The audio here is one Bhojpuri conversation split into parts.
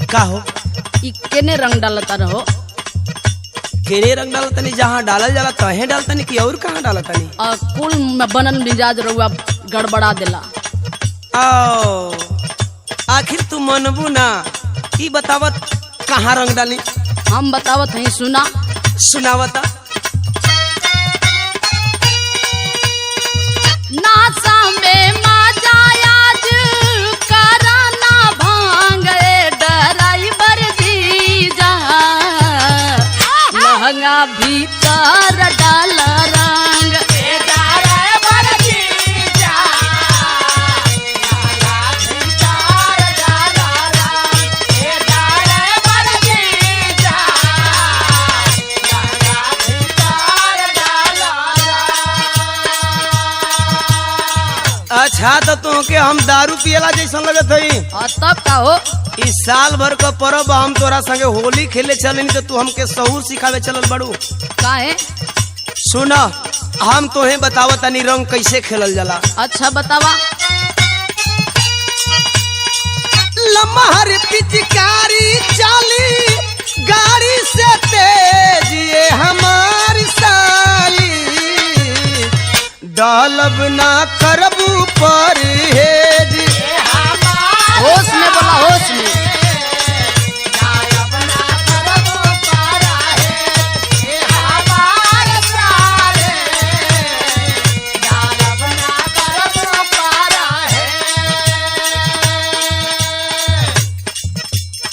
का हो? ई केने रंग डालता रहो? केने रंग डालतनी? जहाँ डालल जाला तहे डालतनी कि और कहाँ डालतनी? आ, कुल में बनन मिजाज रहुआ गड़बड़ा देला। आओ, आखिर तू मनबू ना, ई बतावत कहाँ रंग डाली? हम बतावत हई, सुना। सुनावता। नासा में माजा आज कराना भांग ए ड्राइवर जीजा, लहंगा भीतर डाला रंग। अच्छा, तो तुमके हम दारू पियला जैसन लगत हई। और तब का हो? इस साल भर का परब हम तोरा संगे होली खेले चलनी तो तू हमके सहूर सिखावे चलल बड़ू। काहे? सुना, हम तोहे बतावत तनी रंग कैसे खेलल जाला। अच्छा, बतावा। लमहर पिचकारी चाली गाड़ी से तेज ये हमार साली, डालब ना करबू परहेज। होश में बोला, होश में।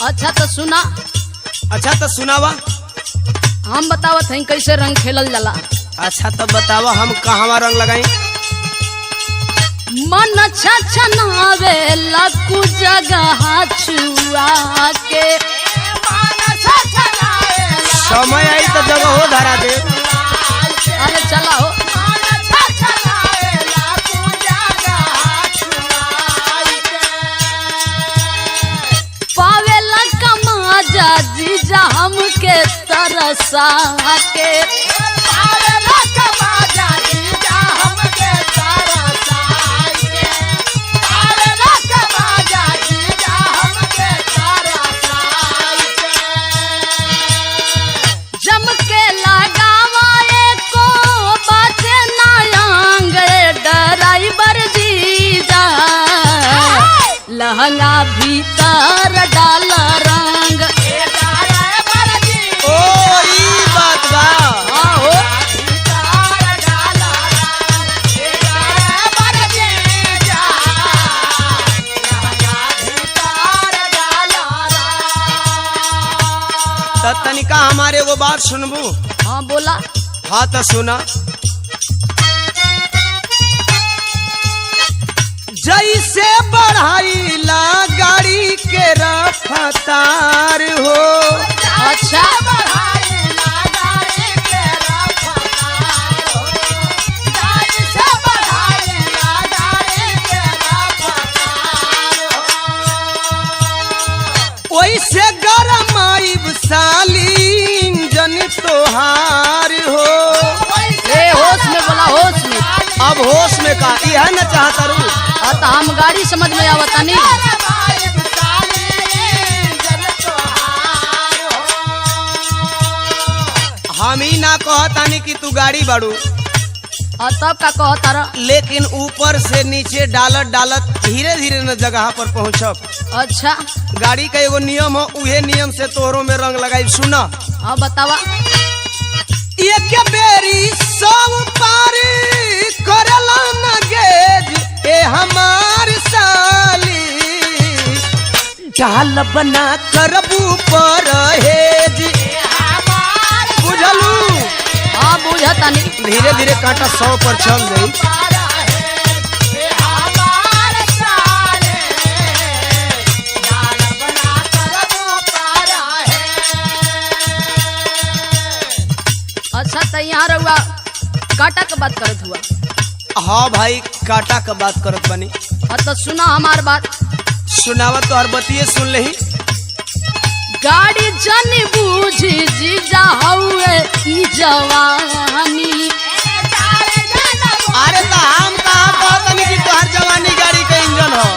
अच्छा तो सुना। अच्छा तो सुनावा। हम बतावत हई कैसे रंग खेलल जाला। अच्छा तब बतावा, हम कहवा रंग लगाई? मन छछनावे लकु जगह छुआ के। समय आई तो जगह हो धरा दे। अरे चला हो। पावेला कमाजा जीजा हमके तरसा के। जम के लगावा एको बाचे नायांग ड्राइवर जीजा, लहंगा भीतर डाला रंग। ओ, ई बात बा। हाँ हो। त तनिका हमारे एगो बात सुनबू? हाँ, बोला। हाँ तो सुना। जैसे बढ़ाईला गाड़ी के रफ्तार हो, अच्छा। वैसे गरमाइब साली इंजन तोहार हो। ए, होश में बोला, होश में। अब होश में का यह न चाहता रू? हाँ तो हम गाड़ी समझ में आवता नहीं। हम ही ना कहतानी कि तू गाड़ी बाड़ू। और तब का कहता रह? लेकिन ऊपर से नीचे डालत डालत धीरे धीरे न जगह पर पहुंचब। अच्छा। गाड़ी का एगो नियम हो, उहे नियम से तोहरों में रंग लगाई। सुना। हाँ, बतावा। एक बेरी सब पार करला न गेज ए हमार साली, डाल बना करबू परहेज। बुझलू? हाँ, बुझता नहीं। धीरे धीरे कांटा 100 पर चल जाई। अच्छा, तो यहाँ रहुआ काटा के बात करत हुआ? हाँ भाई, कांटा का बात करत बनी। और तो सुना हमार बात। सुनावत तो हर बतिये सुन लेही। गाड़ी जन बूझी जीजा हउए ई जवानी। अरे तो हम कहा कहतनी कि तोहर जवानी गाड़ी का इंजन हो।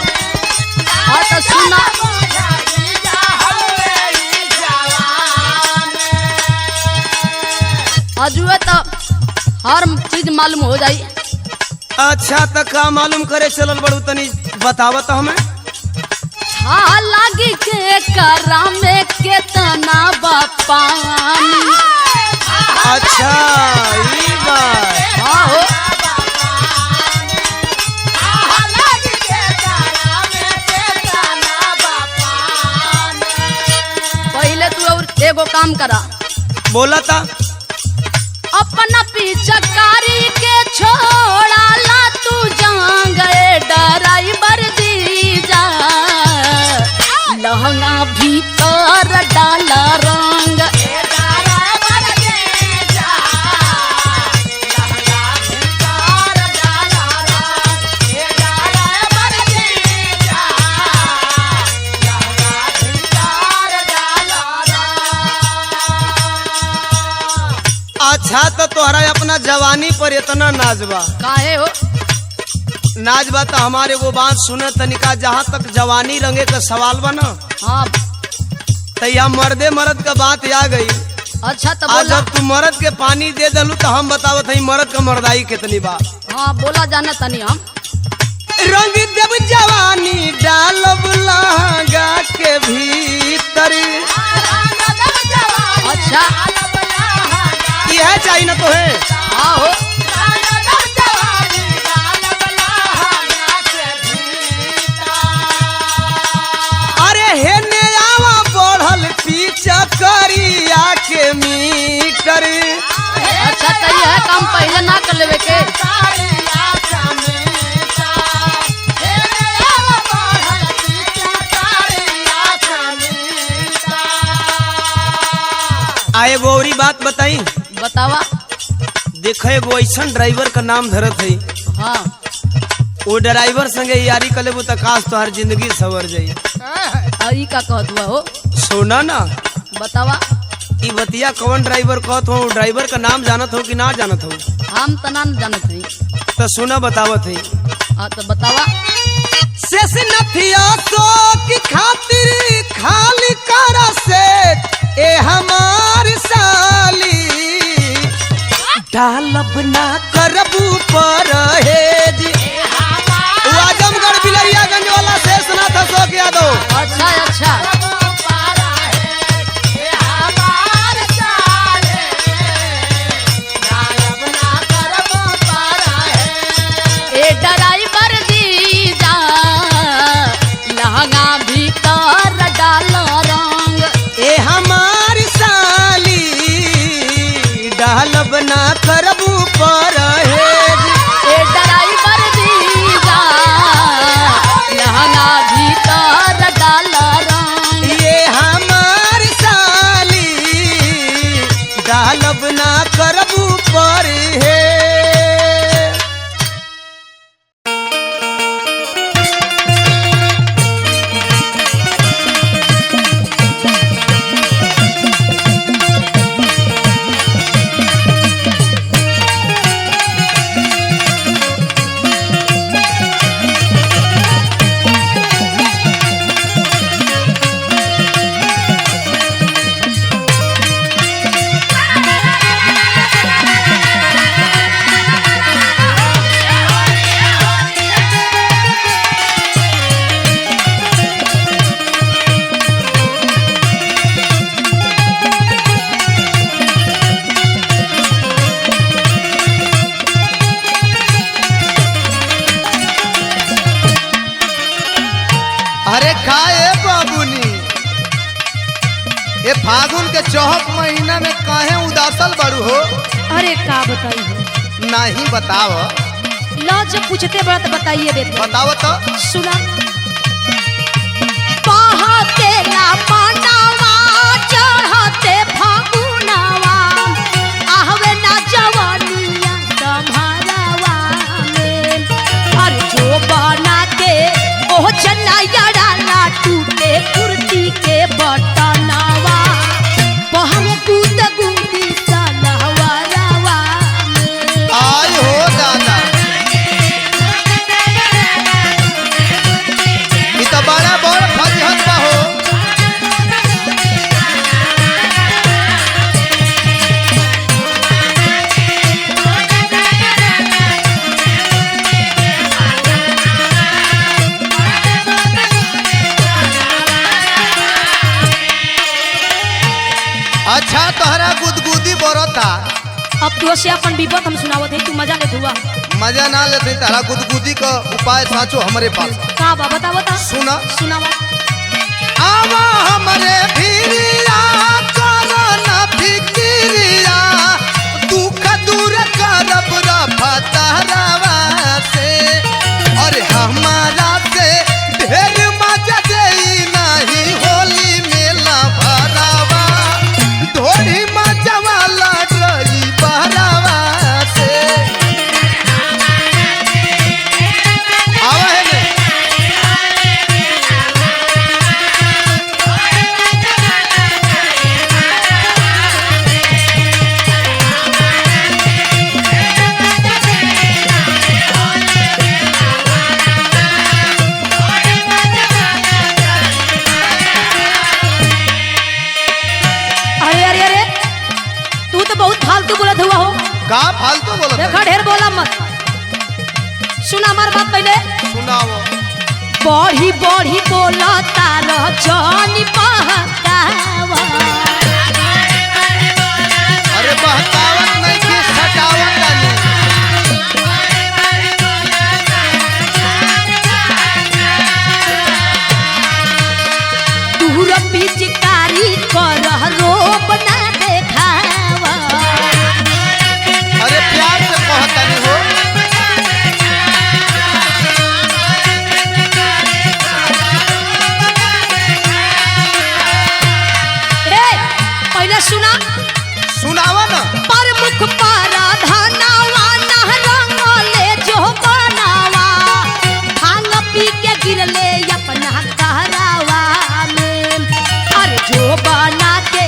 हाँ तो सुना। अजुए तो हर चीज मालूम हो जाई। अच्छा त का मालूम करे चलल बड़ू, तनी बतावत हमें। छा लागी के करा में केतना बा पानी। अच्छा ई बात। हाँ हो। पहले तू और एगो काम करा। बोला ता। अपना पिचकारी के छोड़ा ला तू जान गए ड्राइवर जीजा, लहंगा भीतर डाला रंग। अच्छा तो तोहरा अपना जवानी पर इतना नाज बा। काहे हो? नाज बा तो हमारे वो बात सुने तनिका, जहाँ तक जवानी रंगे का सवाल बा ना, हाँ तो यह मर्दे मर्द का बात आ गई। अच्छा तो आज बोला। जब तू मर्द के पानी दे दलू तो हम बतावत हई मर्द का मर्दाई कितनी बा। हाँ बोला जाना तनी हम। रंग देव जवानी डालब लहंगा के भीतर। अच्छा यह चाहिए ना तो है। हाँ हो। अरे हे आवा बढ़ल पीछा करिया के मीटर। अच्छा तो यह काम पहले ना कर लेवे के। आए गौरी बात बताई। बतावा। देखे एगो ऐसन ड्राइवर का नाम धरत है। हाँ वो ड्राइवर संगे यारी कर लेबू तो काश तोहर जिंदगी सवर जाई। और ई का कहत हुआ हो? सुना ना। बतावा। ई बतिया कौन ड्राइवर कहत हो, ड्राइवर का नाम जानत हो कि ना जानत हो? हम तो ना जानत हई। तो सुना बतावत है। हाँ तो बतावा। शेष नथिया सो की खातिर खाली कर से ए हमार साली, डालब ना करबू परहेज। वो आजमगढ़ बिलरियागंज वाला शेषनाथ अशोक यादव। अच्छा अच्छा। ए ड्राइवर जीजा, लहंगा भीतर डाल रंग। ए हमार साली, डालब ना करबू परहेज। ए ड्राइवर जीजा, लहंगा भीतर डाल रंग। ये हमार साली, डालब ना करबू परहेज। अरे का ए बाबूनी, ये फागुन के चौहक महीना में काहे उदासल बड़ू हो? अरे का बताई हो। नहीं बताव। लो जब पूछते बड़ा तो बताइए देते। बताव तो। सुना। बहते ना मानवा चढ़ते फागुनवा, आहवे ना जवानिया सम्हारवा में। अरे जो बना के ओह चला यारा टूटे कुर्ती के बटनवा, बहवे कूद गुदी सलवारवा में। आई हो दादा, ई तो बड़ा बड़ फजहत बा हो। अच्छा तोहरा गुदगुदी बरता। अब तो से अपन विपद हम सुनावत है, तू मजा लेत हुआ। मजा ना लेते, तारा गुदगुदी का उपाय साचो हमरे पास बा। का बा बता बता। सुना। सुनावा। आवा हमरे भिरिया, करो ना फिकिरिया, दुख दूर करब रफतारवा से। अरे हमारा से ढेर मजा देई नाही होली मेला भरावा, ढोरी मजा वाला डरी बहरावा से। आवा है ने? अरे अरे अरे, तू तो बहुत फालतू बोलत हुआ हो। का फालतू बोलत है? देखा ढेर बोला मत, सुना हमार बात पहले। सुनाओ। बढ़ी बढ़ी बोला तार जानी बहकावा। अरे बहकावत नहीं की सटावत नहीं। दूर पिचकारी कर रोब ना देखावा। अरे प्यार से कहतनी हो। ए पहले सुना। सुनावा ना। प्रमुख पराधनावा नहरंगले जो बनावा, भांग पी के गिरले अपना कहरावा में। अरे जो बना के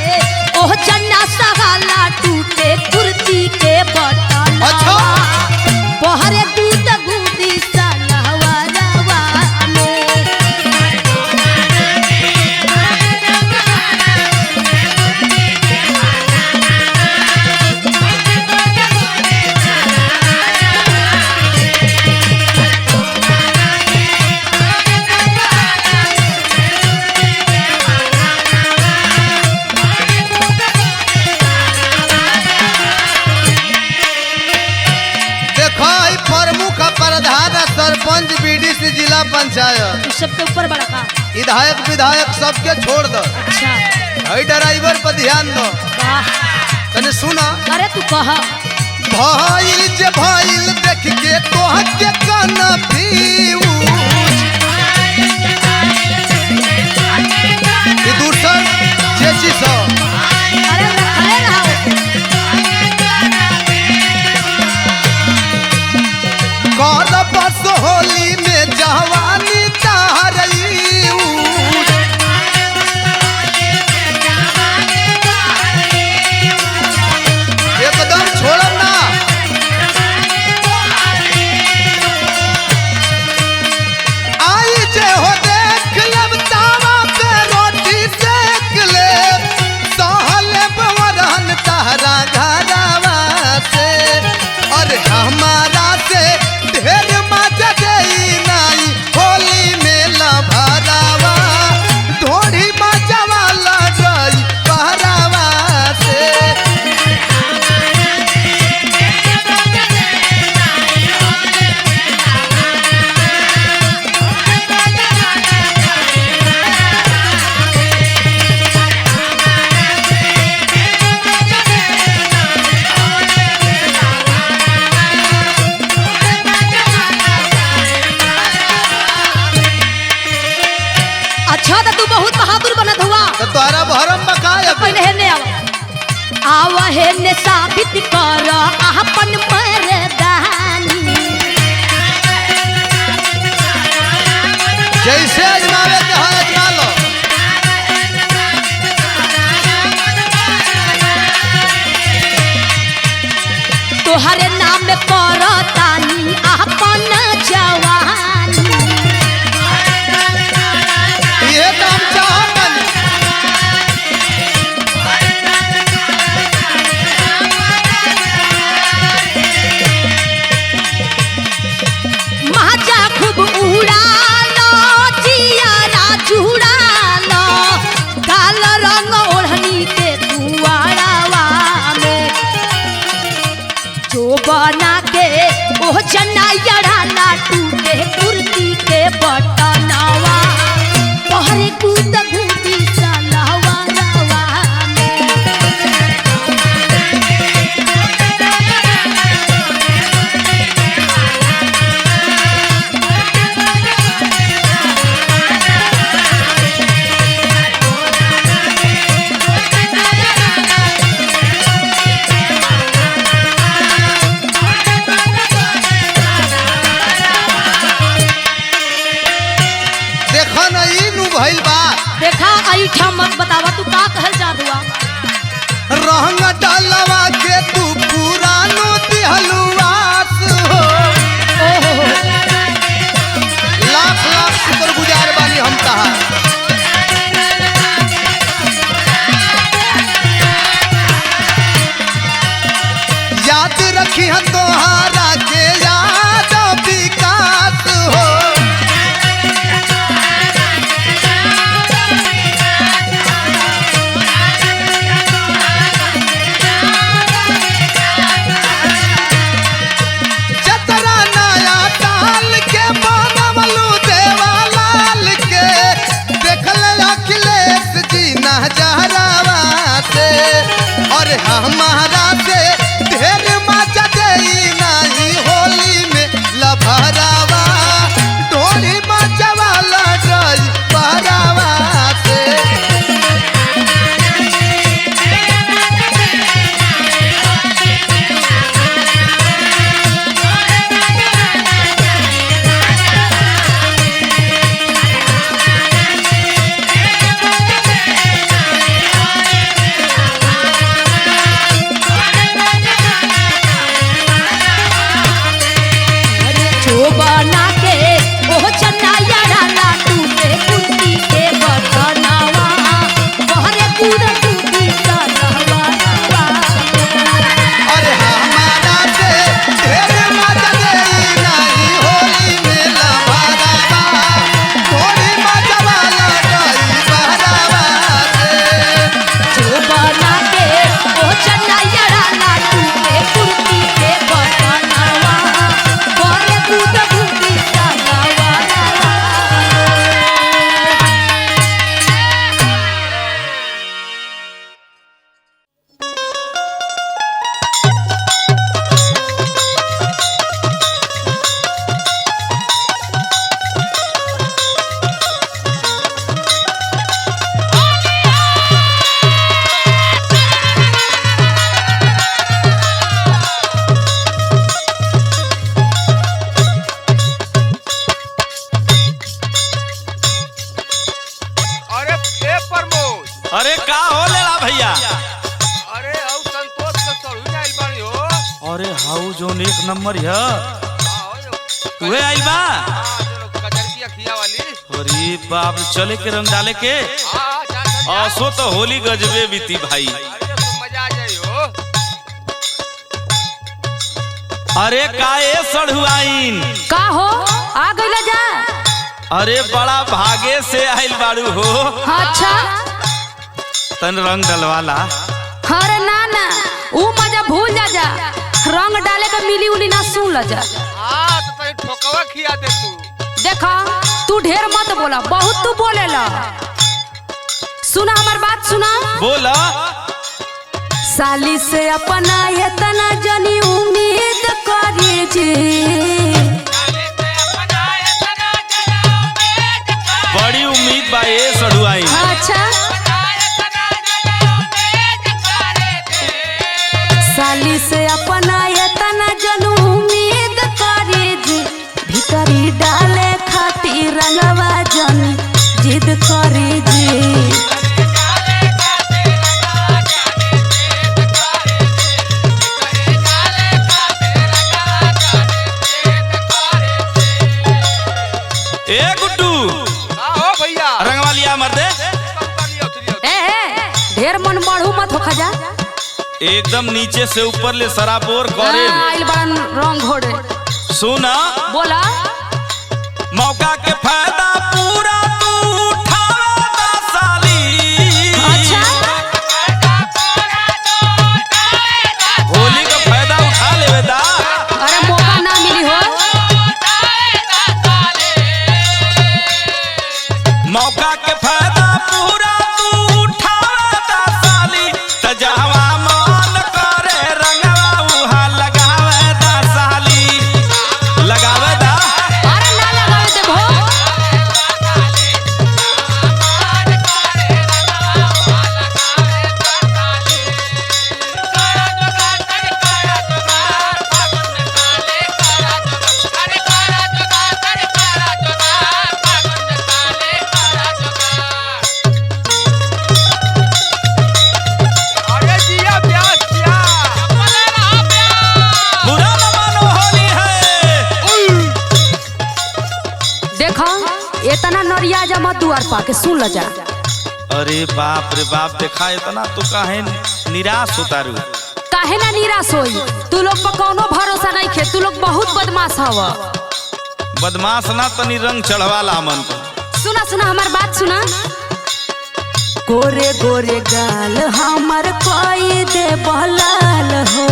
ओह चन्ना सगाला टूटे कुर्ती के बटनवा। अच्छा। बहरे दूध गुदी सलहवरवा में। देखो ई प्रमुख प्रधान सरपंच बीडीसी जिला पंचायत तू सबके ऊपर बड़ा का। विधायक विधायक सबके छोड़ दो। अच्छा। हई ड्राइवर पर ध्यान दो। वाह। तने सुना। अरे तू कह। भइल जे भइल देख के तोह के कन फ्यूज। ई दूसर चेची सो। अरे रखले रहो। कर बस होली में जवानी तारई ऊंच। एकदम छोड़म ना। आई जे हो देख लब तावा पे रोटी सेक ले, सहल बवरहन तारा घरवा से। अरे हमारा से ढेर मजा देई नाई होली मेला भरावा, ढोरी मजा वाला गई पहरावा से। अच्छा तो तू बहुत बहादुर बनत हुआ। तो तोहरा भरम बकाया। पहले हेने आवा, आवा हेने साबित कर अपन मर्दानी। जैसे अजमावे के है अजमा लो। तोहरे नाम करतानी अपन जवानी। ये काम चाहतनी। महाजा खूब उड़ालो जियारा अच्छा मत बतावा तू का कहल जात हुआ। रंग डालवा के तू पुरानो दिहलुआस हो। ओहो लाख लाख शुक्रगुजार बानी हम तहार। याद रखी हम तोहारा के याद विकास हो। जतरा नया साल के बनवलू देवालाल के, देखल अखिलेश जी नजरवा से। और हमारा से ढेर मजा देई नहीं होली में लभरावा, ढोली मचवाला डराई बहरावा से। अरे चोबना के ओह चन्ना यारा ला टूटे कुर्ती के बटनावा बहरे पूरा टूटी सनवा। अरे हमारा से ढेर मजा देई नहीं होली में लभरावा, ढोली मचवाला डराई बहरावा से। चोबना के ओह चन्ना यारा ला टूटे कुर्ती के बटनावा बहरे पूरा टूटी सनवा। अरे ए प्रमोद। अरे का हो लेला भैया? अरे औ संतोष के सड़ू आइल बाड़ी हो। अरे हाउ जोन एक नंबर है। हाँ, हो जो। उहे आइल बा। हाँ, जो कचरकी अखिया वाली। अरे बाप रे, चले के रंग डाले के। हाँ, हाँ, जा, चल, जा। असो तो होली गजबे बीती भाई। अरे तो मजा आ जाई हो। अरे का ए सढ़ुआइन? का हो आ गइला जा? अरे बड़ा भागे से आइल बाड़ू हो। अच्छा तन रंग डलवाला। अरे ना ना ऊ मजा भूल जा जा, रंग डाले के मिली उली ना सुन ल जा। हाँ, तो तनी ठोकवा खिया दे तू। देखा तू ढेर मत बोला, बहुत तू बोलेला। सुना हमार बात सुना। बोला। साली से अपना इतना जनी उम्मीद करी जी। बड़ी उम्मीद बा ए सढ़ुआइन। अच्छा साली से अपना इतना जन उम्मीद करी जी, भीतरी डाले खातिर रंगवा जनी जिद करी जी। ए गुड्डू हाँ, हो भैया। रंगवा लिया मर्दे। उतार लिया, उतार लिया। ए ए ढेर मन बढ़ू मत होखा जा। एकदम नीचे से ऊपर ले सराबोर करे। आइल बड़न रंग घोड़े। सुना। बोला। मौका के फायदा पूरा तू उठावे दा साली। अच्छा होली का फायदा उठा लेवे दा। अरे मौका ना मिली हो। मौका के फायदा पूरा तू उठावे दा साली। त जहवा मन करे रंगवा उहा लगावे दा साली। लगावे दा। अरे ना लगावे देबो। के सुन ल जा। अरे बाप रे बाप, देखा इतना तू काहे निराश होतारू? काहे ना निराश होई, तू लोग पर कौनो भरोसा नहीं खे, तू लोग बहुत बदमाश हव। बदमाश ना तनी रंग चढ़वाला मन को। सुना सुना हमार बात सुना। गोरे गोरे गाल हमर कोई दे बलाल हो।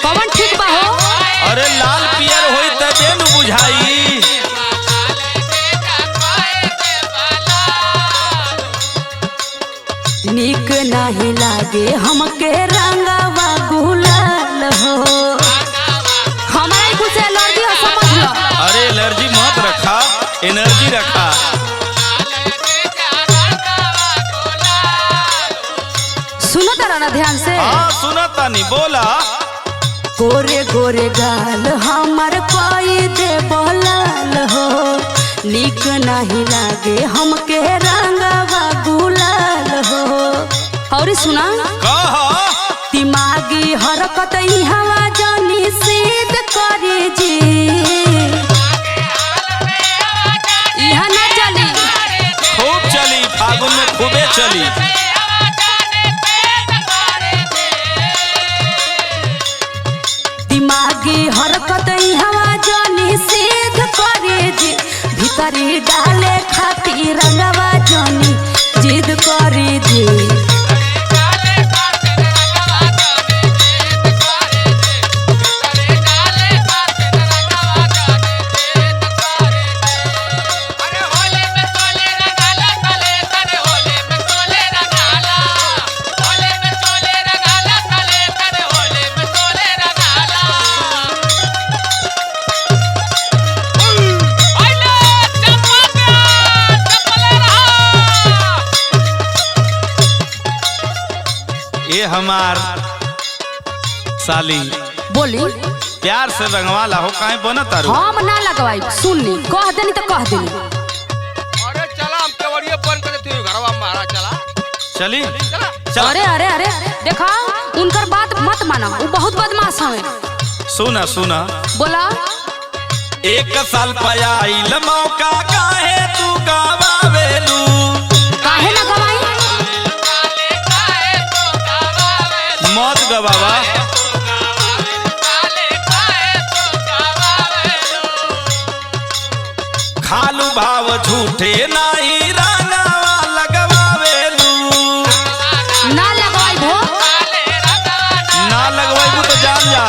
पवन ठीक बा हो? अरे लाल पियर होई तबे न बुझाई। निक नाही लागे हमके रंगवा गुलाल हो। हमारा ही कुछ एलर्जी हो समझ लो। अरे एलर्जी मत रखा, एनर्जी रखा। सुनो तारा ना ध्यान से। हाँ सुना तानी, बोला। गोरे गोरे गाल हमर कोई दे बलाल हो, निक नहीं लागे हमके रंगवा गुलाल हो। और सुना कह। दिमागी हरकत हवा जानी सिद्ध करे जी, यहाँ ना चली। खूब चली फागुन में, खूबे चली। दिमागी हरकत हवा जानी सिद्ध करे जी, भीतरी डाले खातिर रंगवा जानी जिद करे जी। ये हमार साली बोली प्यार से रंगवाला हो, काहे बनत तारू? हम ना लगवाई, सुन ली कह देनी तो कह देनी। अरे चला हम केवड़िए बंद कर देते हैं घरवा मारा, चला चली चल। अरे अरे अरे देखा उनकर बात मत माना, वो बहुत बदमाश हवे। सुना सुना। बोला। एक साल पयाइल मौका काहे तू गवावेलू? काहे ना गवाई? मत गवावा। खालू भाव झूठे नाही रंगवा लगवावेलू। ना लगवाई भो। ना लगवाइबू तो जान जा।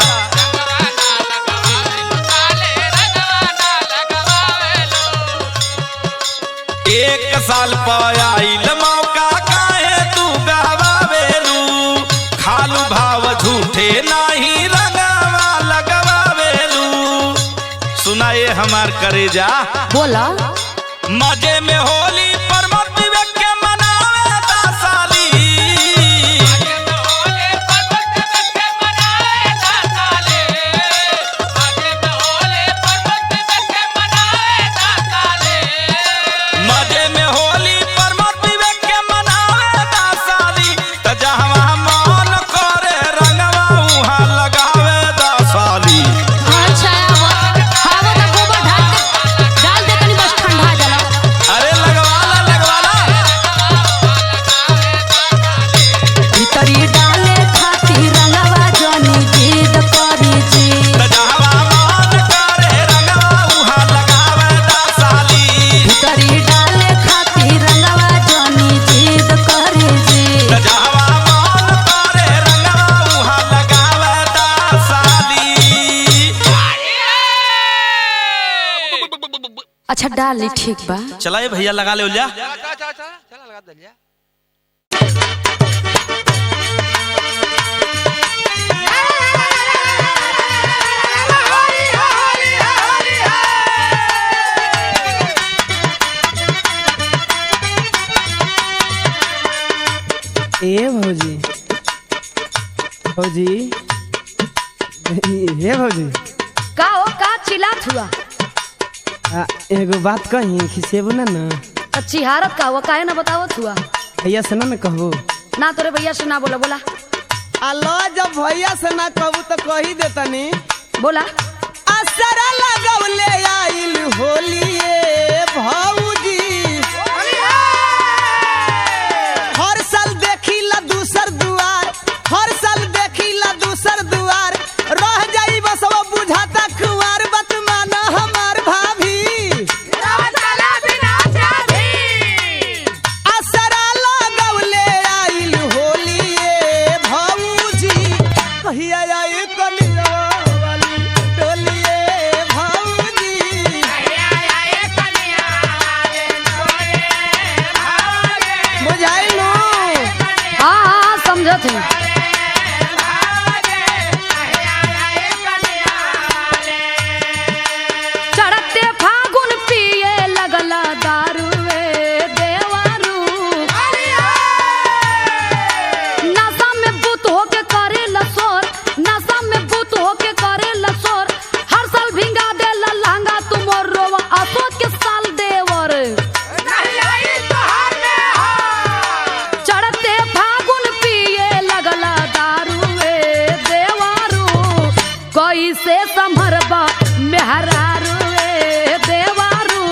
एक साल पयाइल मौका काहे तू गवावेलू? खालू भाव झूठे नाही रंगवा लगवावेलू। सुना ये हमार करेजा। बोला। मजे में होली पर मत विवेक के मनावे दा साली। मजे में होली पर मत विवेक के मनावे दा साली। त जहवा मन करे रंगवा उहाँ लगावे दा साली। अच्छा हवा तो गोबर ढाल दे, डाल दे तनी बस ठंडा जाला। अरे लगवाला लगवाला। भीतरी डाले खातिर रंगवा जानी जिद करी जी। त जहवा मन करे रंगवा उहाँ लगावे दा साली। भीतरी डाले खातिर रंगवा जानी जिद करी जी। त जहवा मन करे रंगवा उहाँ लगावे दा साली। अच्छा डाल ली ठीक बा। चला ये भैया लगा ले जा। चला चला चला चला लगा दलिया। ए भौजी, भौजी, हे भौजी। का हो का चिल्लात हुआ? आ, एगो बात कही खिसेबो ना ना? अच्छी हारत का हुआ, काहे ना बतावत हुआ? भैया से ना ना कहबो? ना तोरे भैया से ना बोला। बोला। अलो जब भैया से ना कहबू तो कही देतनी। बोला। असरा लगौले आइल होलिए भौजी। समझत है। चढ़ते फागुन पिए लगला दारू देवारू, नशा में बुत होके करे लसोर, नशा में बुत होके करे लसोर, हर साल भिंगा दे लहंगा तुम और रोवा अशोक के साल देवर। चढ़ते फागुन पिए लगला दारू देवारू, कैसे संभरबा मेहरारू देवारू।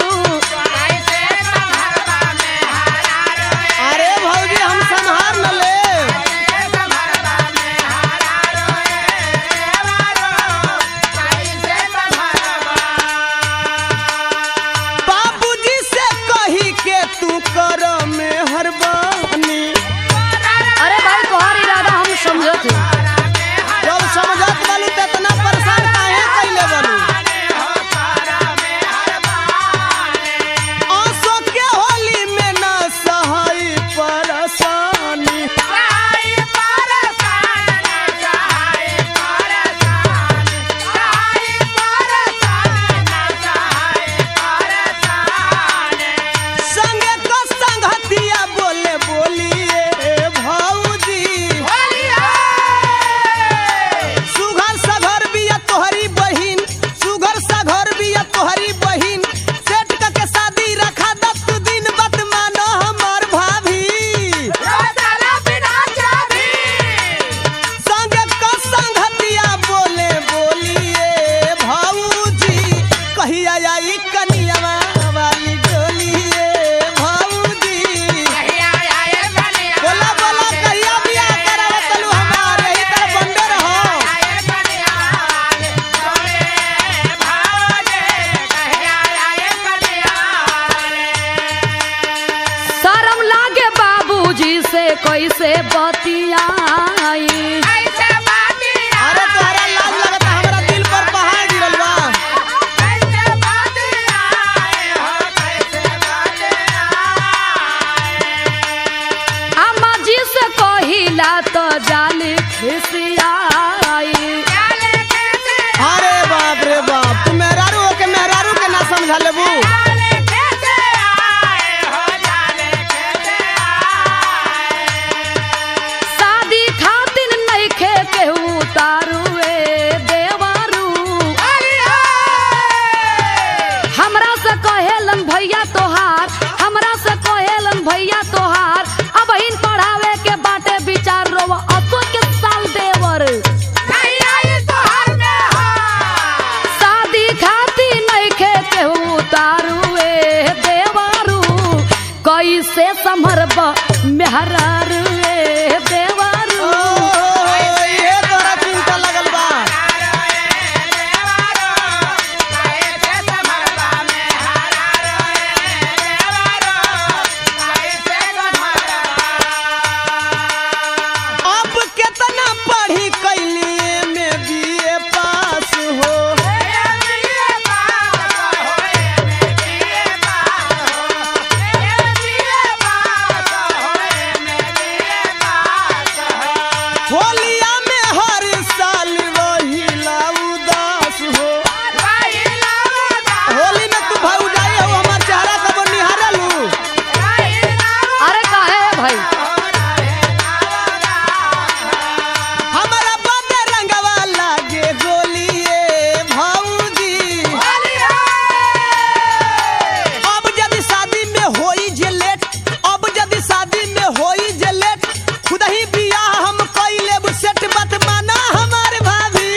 अरे भौजी हम संहार न ले। बाबूजी से कही के तू कर मेहरबानी। अरे भाई तोहार इरादा हम समझत है। जब समझत बालू त इतना परेशान काहे कैले बालू? आंसू के होली में ना सहाई परेशानी। संगे को संगतिया बोले बोलिए भौजी, सुघर सघर बिया तोहरी बहिन, सुघर सघर बिया तोहरी बहिन, सेठ क के शादी रखा दत दिन, बत मानो हमार भाभी। संगे को संगतिया बोले बोलिए भौजी, कहिया आई कनियावा वाली डोलिए भौजी। बोला बोला कहिया बियाह करावत तलू हमार, यही तरह बंदे रहो। शर्म लागे बाबूजी से कैसे बतियाई। अरे तोहरा लाज लगता हमरा दिल पर पहाड़ गिरल बा। अम्मा जी से कहिला तो जाली खिसियाई। अरे बाप रे बाप, तू मेहरारू होके मेहरारू के ना समझा लेबू। शादी खातिर नइखे केहू तारुए देवारू। हमरा से कहेलन भैया तोहार, हमरा से कहेलन भैया तोहार, अब इन पढ़ावे के बाटे विचार रोवा अशोक के साल देवर। शादी खातिर नइखे केहू तारुए देवारू, कैसे संभरब मेहरारुए देवारू। ओ, ये तोहरा चिंता लगल बा। अब केतना पढ़ी कैली में बीए पास हो। होलिया में हर साल रहिला उदास हो। होली में तू भौजाई हो, हमार चेहरा कबो निहारलू? अरे काहे है भाई? हमारा बद रंगवा लागे गोलिए भौजी। अब यदि शादी में होई जे लेट, अब यदि शादी में होई जे लेट, खुद ही बियाह हम कई लेब सेट, बात माना हमार भाभी।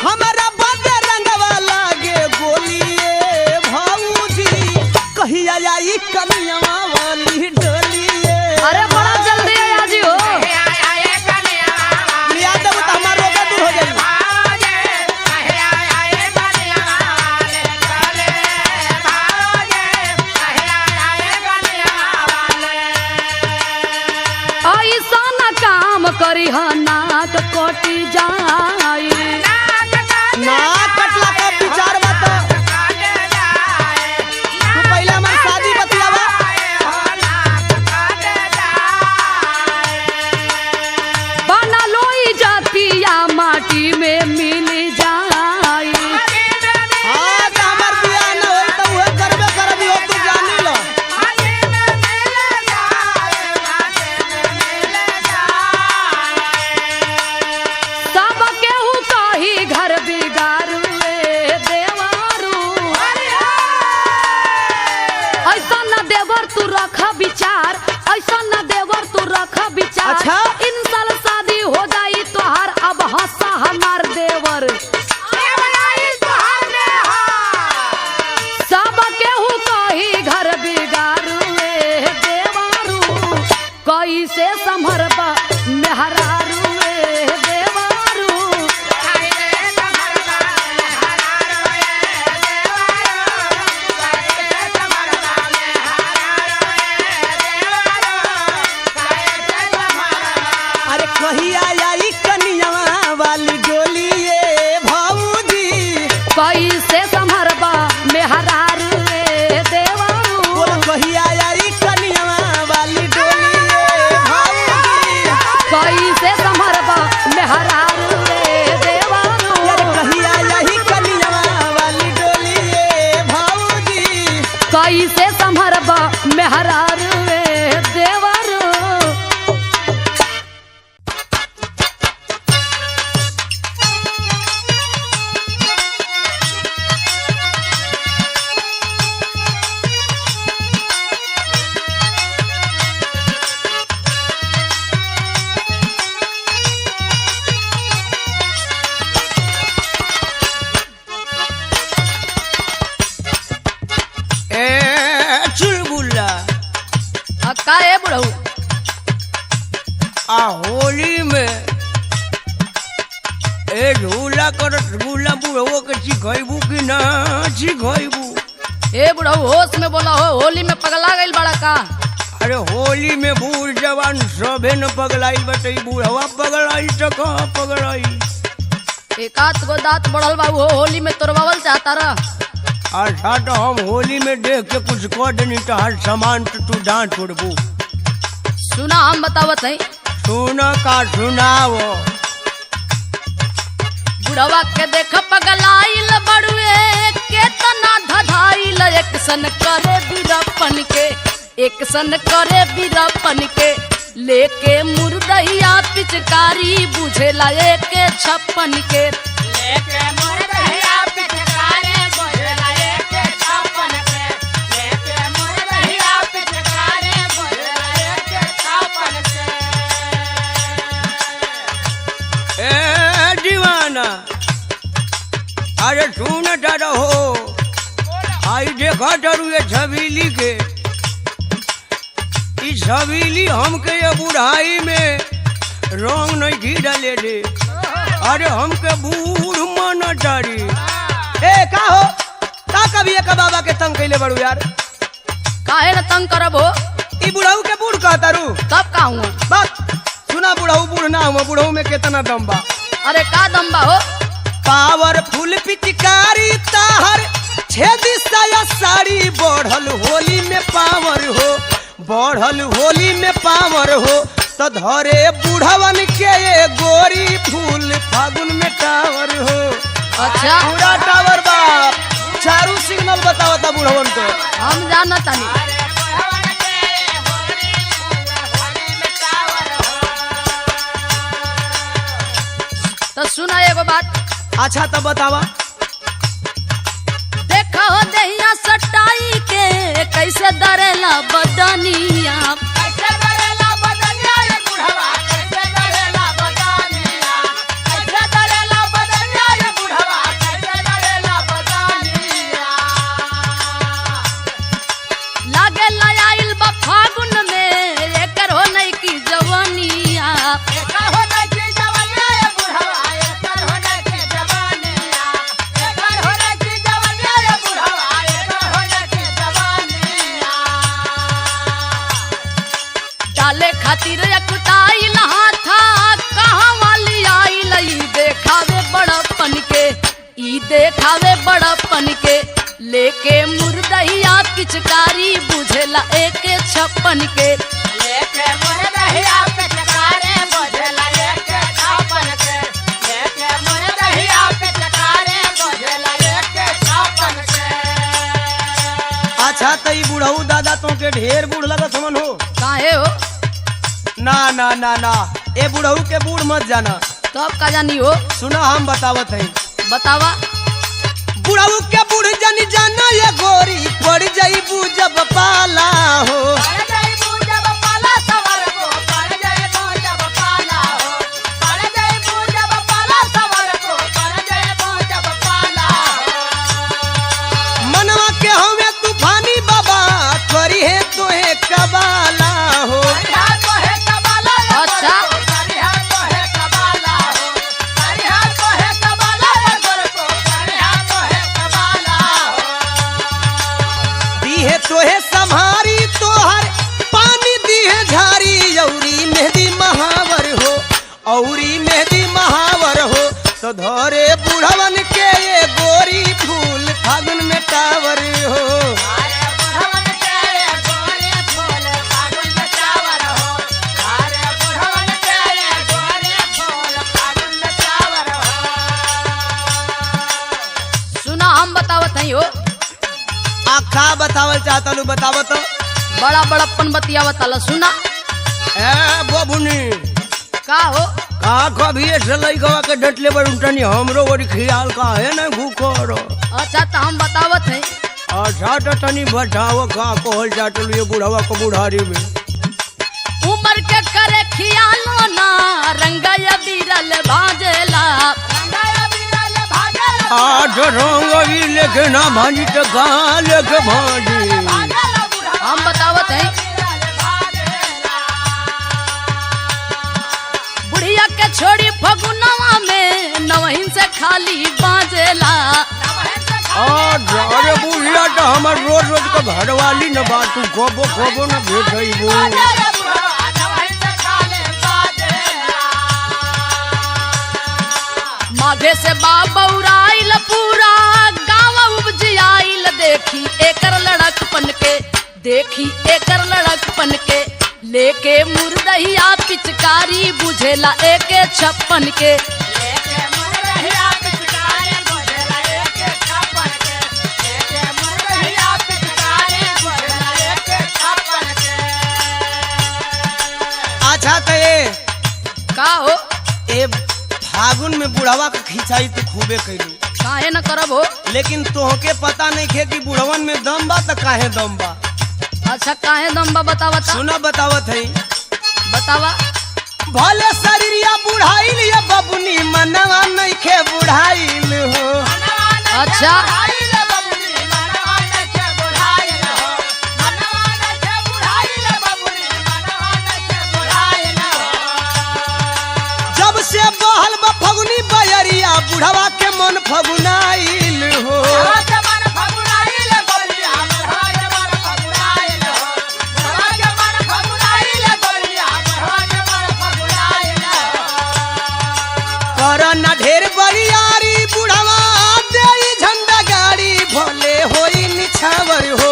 हमारा बद रंगवा लागे गोलिए भौजी, कहिया आई कनियावा वाली डोलिए। अरे बड़ा जल्दी है आजी हो। लिया देबू त हमार रोगा दूर हो जाई। ऐसा न काम करी नाक कटी जाई। ना कटला का विचार बा त तू पहले हमार शादी बतियावा। ऐसा न देवर तू रख विचार। अच्छा? इन साल शादी हो जाई तोहार, अब हंसा हमार देवर। सब केहू कही घर बिगाड़ू ए देवरू, कैसे संभरबा मेहरारू ए देवरू। अरे कहिया आई कनियावा वाली डोली ये भाऊजी, कैसे संभरबा मेहरारू ए देवरू। बोल कहिया आई कनियावा वाली डोली ये भाऊजी। कैसे संभरबा मेहरारू ए देवरू। यार कहिया आई कनियावा वाली डोली ये भाऊजी। कैसे संभरबा मेहरारू ए देवरू। ए चुलबुला, आ, का ए बुढ़ऊ? आ होली में ए झूला कर रसगुल्ला बुढ़वो के सिखैबू कि ना सिखैबू? ए बुढ़ऊ, होश में बोला हो, होली में पगला गइल बड़ा का? अरे होली में बूढ़ जवान सभे न पगलाइल बटे, बुढ़वा पगलाइल तो कहाँ पगलाइल? एकात गो दांत बढ़ल बा, उहो होली में तोड़वावल चाहता रह। अच्छा तो हम होली में देख के कुछ कह देनी तो हर सामान तो तू डांट छोड़बू। सुना, हम बतावत हई। सुन का सुनाओ। बुढ़वा के देख पगलाइल बड़ुए, केतना धधाइल, एक सन करे बीरपन के, एक सन करे बीरपन के, लेके मुर्दैया पिचकारी बुझेला एक छप्पन के। ए दीवाना, अरे सुन रहो, आई देखा डरू ये छबीली के, इस छबीली हमके ये बुढ़ाई में रंग नहीं घी डाले रे। अरे हमके बूढ़ मन डारी। ए का हो, का कभी एक बाबा के तंग कैले बड़ू यार? काहे न तंग करब हो? ई बुढ़ऊ के बूढ़ कहता रू? तब का हुआ? बस सुना, बुढ़ऊ बूढ़ ना हुआ, बुढ़ऊ में केतना दम बा। अरे का दम बा हो? पावरफुल पिचकारी ताहर छेदी साया साड़ी, बढ़ल होली में पावर हो, बढ़ल होली में पावर हो, तो धरे बुढ़वन के ये गोरी फूल फागुन में टावर हो। अच्छा, पूरा टावर बा, चारू सिग्नल बतावता बुढ़वन को। हम जानत तानी। तो सुना एगो बात। अच्छा तब बतावा। देखा हो दहिया सटाई के कैसे दरेला बदनिया, लागे आइल बा फागुन में एकर हो नहीं की जवानिया। डाले खातिर अकुताइल हाथा कहाँ वाली आइल, ई देखावे बड़पन के, ई देखावे बड़पन के, लेके मुर्दहिया पिचकारी बुझेला एक छप्पन के। अच्छा तो ई बुढ़ऊ दादा तो के ढेर बूढ़ लगत हवन हो? काहे हो? ना ना ना ना, ए बुढ़ऊ के बूढ़ मत जाना। तब का जानी हो? सुना हम बतावत है। बतावा। बुढ़ऊ के बूढ़ जन जाना ये गोरी, पड़ जाई जब पाला हो। कैसे तोहे संभारी तोहर पानी दिहे झारी औरी मेहंदी महावर हो, औरी मेहंदी महावर हो। तो धरे बुढ़वन के ये गोरी फूल फागुन में टावर हो। सुना हम बतावत हई हो। आ का बतावल चाहता लू बतावत। बड़ा बड़प्पन बतियावत आला सुना। ए बबुनी का हो? का कभी ऐसे लइकवा के डटले बड़ उठनी हमरो ओरी ख्याल का है ना घूखर। अच्छा तो हम बतावत हई। अच्छा तो तनी बताओ का कहल जात ये बुढ़ावा को बुढ़ारी में। उमर के करे खियालो ना रंगया बीरल भाजेला। आज रंग भी लेके ना भांजी तो कहाँ लेके भांजी। हम बतावत हई बुढ़िया के छोड़ी फगुनवा में नवहिन से खाली बाजेला। आज अरे बुढ़िया तो हमार रोज रोज के घरवाली न बातू खबो खबो न भेटैबू। माघे से बाबौराइल पूरा गाँव उपजियाइल देखी एकर लड़कपन के, देखी एकर लड़कपन के लेके मुर्दहिया पिचकारी बुझेला एके 56 के। अच्छा तो ये का हो? ए फागुन में बुढ़ावा के खिंचाई तो खूबे कैलू। काहे न करब हो? लेकिन तोहके पता नहीं खे कि बुढ़वन में दम बा तो काहे दम बा। अच्छा काहे दम बा बतावा ता। सुना बतावत है। बतावा। भले शरीरिया बुढ़ाइल या बबुनी मनवा नहीं खे बुढ़ाइल हो। अच्छा जब से बहल बा फगुनी बयरिया बुढ़वा के मन फगुनाइल हो। करना ढेर बरियारी बुढ़वा देई झंडा गाड़ी भले होई निछावर हो,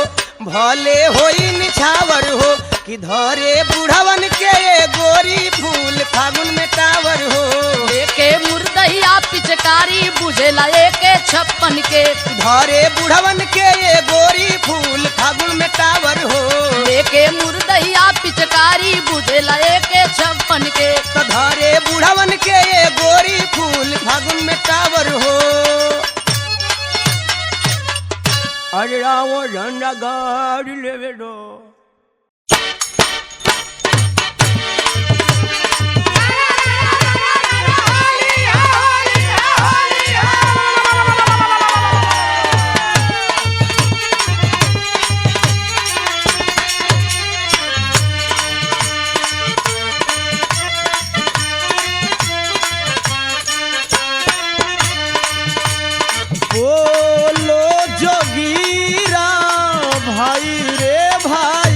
भले होई निछावर हो कि धरे बुढ़वन के ये गोरी फूल फागुन में टावर हो। लेके मुर्दहिया पिचकारी बुझेला एके 56 के। धरे बुढ़वन के ये गोरी फूल फागुन में टावर हो। लेके मुर्दहिया पिचकारी बुझेला एके 56 के। तो धरे बुढ़वन के ये गोरी फूल फागुन में टावर हो। अरे आओ झंडा गाड़ी लेवे दो। बोलो जोगीरा भाई रे भाई।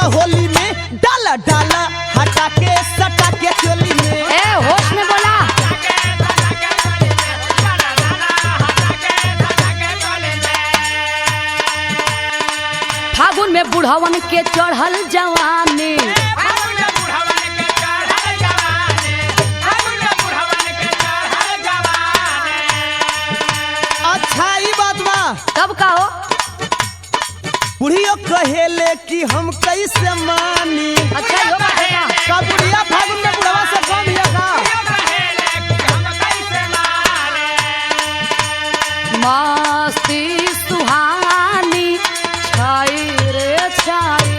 द होली में, डाला डाला हटा के सटा के चोली में। ए होश में बोला। फागुन में बुढ़वन के चढ़ल जवानी, अच्छा ई बात बा। तब का हो? बुढ़ियो कहेले कि हम कैसे मानी। अच्छा यो बात है का? का बुढ़िया फागुन में बुढ़वा से कम हिया का? मस्ती सुहानी छाई रे छाई।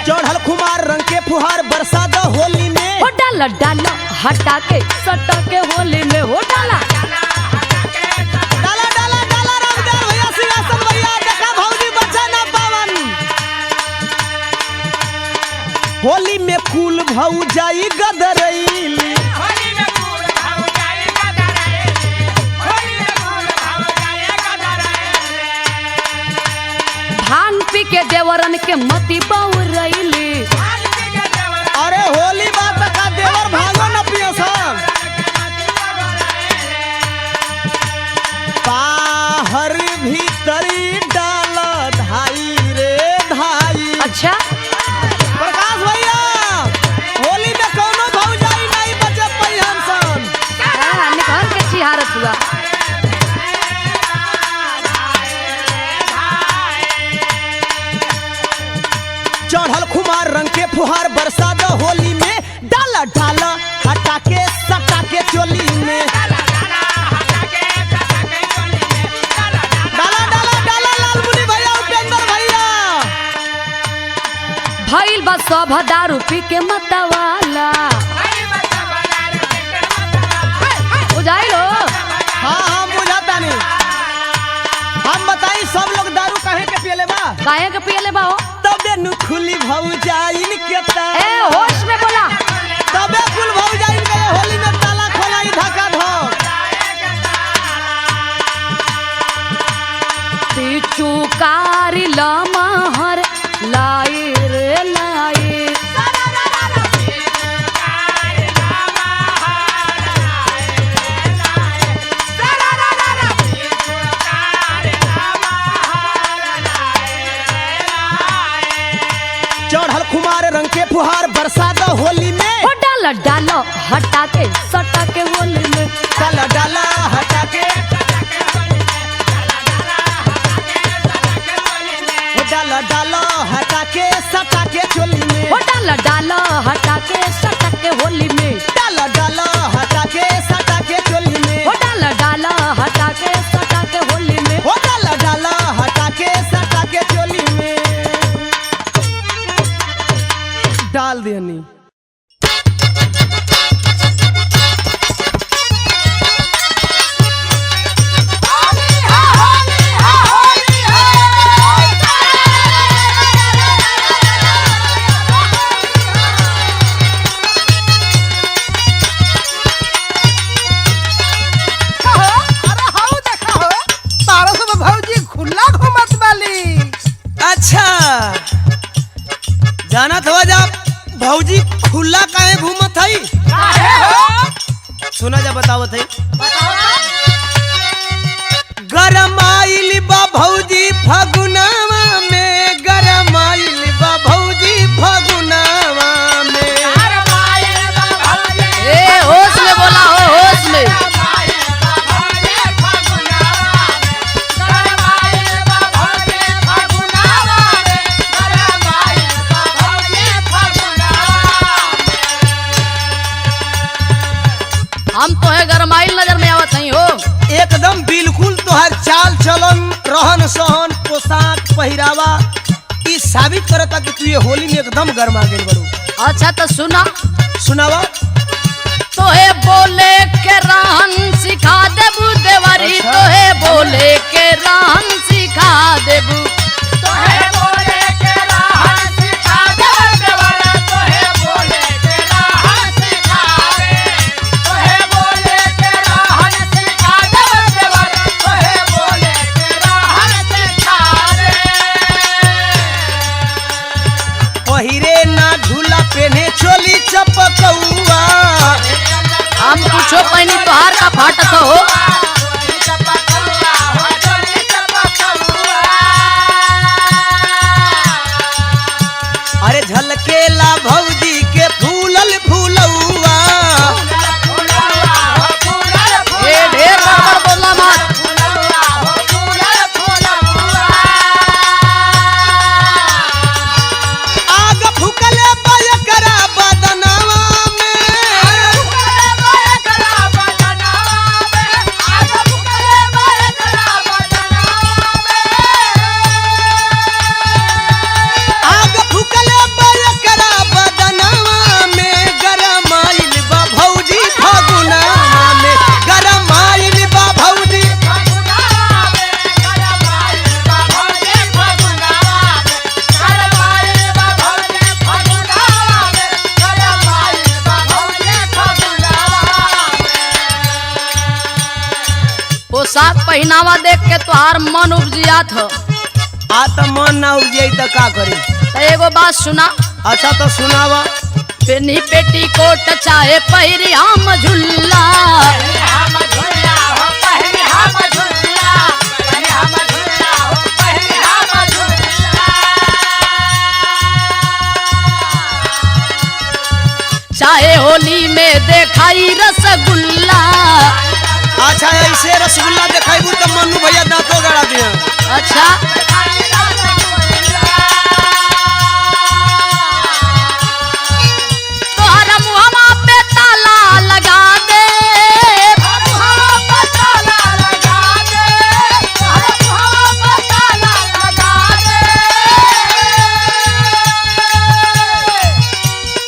चढ़ल खुमार रंग के फुहार बरसा द होली में। हो डाला डाला हटा के सटा के होली में, हो डाला डाला डाला डाला रामदेव भैया, सिंहासन भैया, देखा भौजी बच्चा ना पावन। होली में कुल भौजाई गदरैली। भांग पी के देवरन के मती बउरैली। अरे होली बात का देवर भागो न पियो सन। बाहर भीतरी डाल धाई रे धाई। अच्छा प्रकाश भैया, होली में कोनो भौजाई नहीं बचे पई हम सन। हाँ, निकल के चिहारत हुआ। चढ़ल खुमार रंग के फुहार बरसा द होली में, डाला डाला हटा के सटा के चोली में। डाला डाला डाला लालमुनि भैया, उपेंद्र भैया। भइल बा सब दारू पी के मतवाला, बुझाइल हो? हाँ हाँ बुझाता नहीं। हम बताई सब लोग दारू काहे के पियले बा? काहे के पियले बा हो? तबे नु खुली भौजाइन के ताला। ए होश में बोला। तबे कुल भौजाइन के होली में ताला खोलाई धक्का धक। पीछू कारी लमहर लाई रे लाई। चढ़ल खुमार रंग के फुहार बरसा द होली में, हो डाला डाला हटा के सटा के होली में। डाला डाला हटा के, हो डाला डाला हटा के सटा के चोली में। हो डाला डाला हटा के सटा के होली में। डाला डाला हटा के सटा के चोली में। हो डाला डाला हटा के सटा के होली में। हो डाला डाला हटा के सटा के चोली में डाल देनी। अरे हाउ देखा हो, तारा सब भौजी खुला घूमत बाली। अच्छा जानत हो जा भौजी खुला काहे घूमत हई? सुना जा बतावत हई। गरमाइल बा भौजी फगुनावा में, गरमाइल बा भौजी फगुनावा में। ए होश में बोला हो, होश में। हम तो है गरमाइल नजर में आवत नहीं हो। एकदम बिल्कुल तोहर चाल चलन, रहन सहन, पोशाक पहिरावा ई साबित करता कि तू ये होली में एकदम गरमा गेल बड़ू। अच्छा तो सुना। सुनावा। तोहे बोले के रहन सिखा देबू देवरी। अच्छा। तोहे बोले के रहन सिखा देबू। तोहे बोले के रहन सिखा देबू देवरा, तोहे मन उपजियात हो। आ त मन ना उपजियाई त का करी? तो एगो बात सुना। अच्छा तो सुनावा। पेनी पेटी कोट चाहे पहिरी हम झुल्ला, चाहे होली में देखाई रसगुल्ला। अच्छा ऐसे रसगुल्ला देखाइबू त मन्नू भैया दांतो गड़ा दिया। अच्छा तोहरा मुहवा पे ताला लगा दे,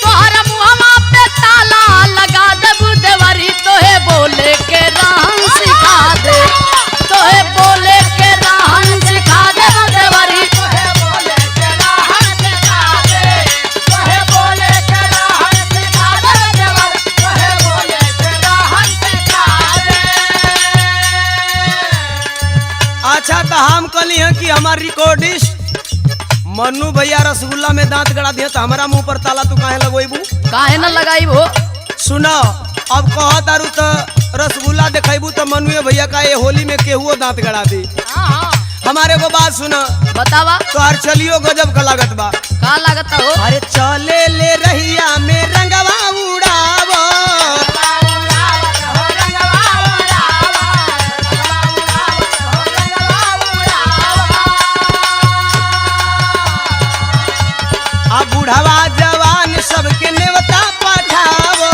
तोहरा मुहवा पे ताला लगा दे, देवरी तोहे बोले के रहन सिखा दे, तोहे बोले के रहन सिखा दे देवरी। अच्छा तो हम कहली हैं कि हमार रिकॉर्डिस्ट मन्नू भैया रसगुल्ला में दांत गड़ा दिया तो हमारा मुंह पर ताला तू काहे लगोइबू? काहे न लगाई हो? सुनो अब कह तारू तो रसगुल्ला देखेबू तो मनुए भैया का ये होली में केहुओ दांत गड़ा दी। हमारे को बात सुना। बतावा। तोहार चलियो गजब का लागत बा। का लागत हो? अरे चले ले रहिया में रंगवा उड़ावो, आ बुढ़वा जवान सबके नेवता पठावो।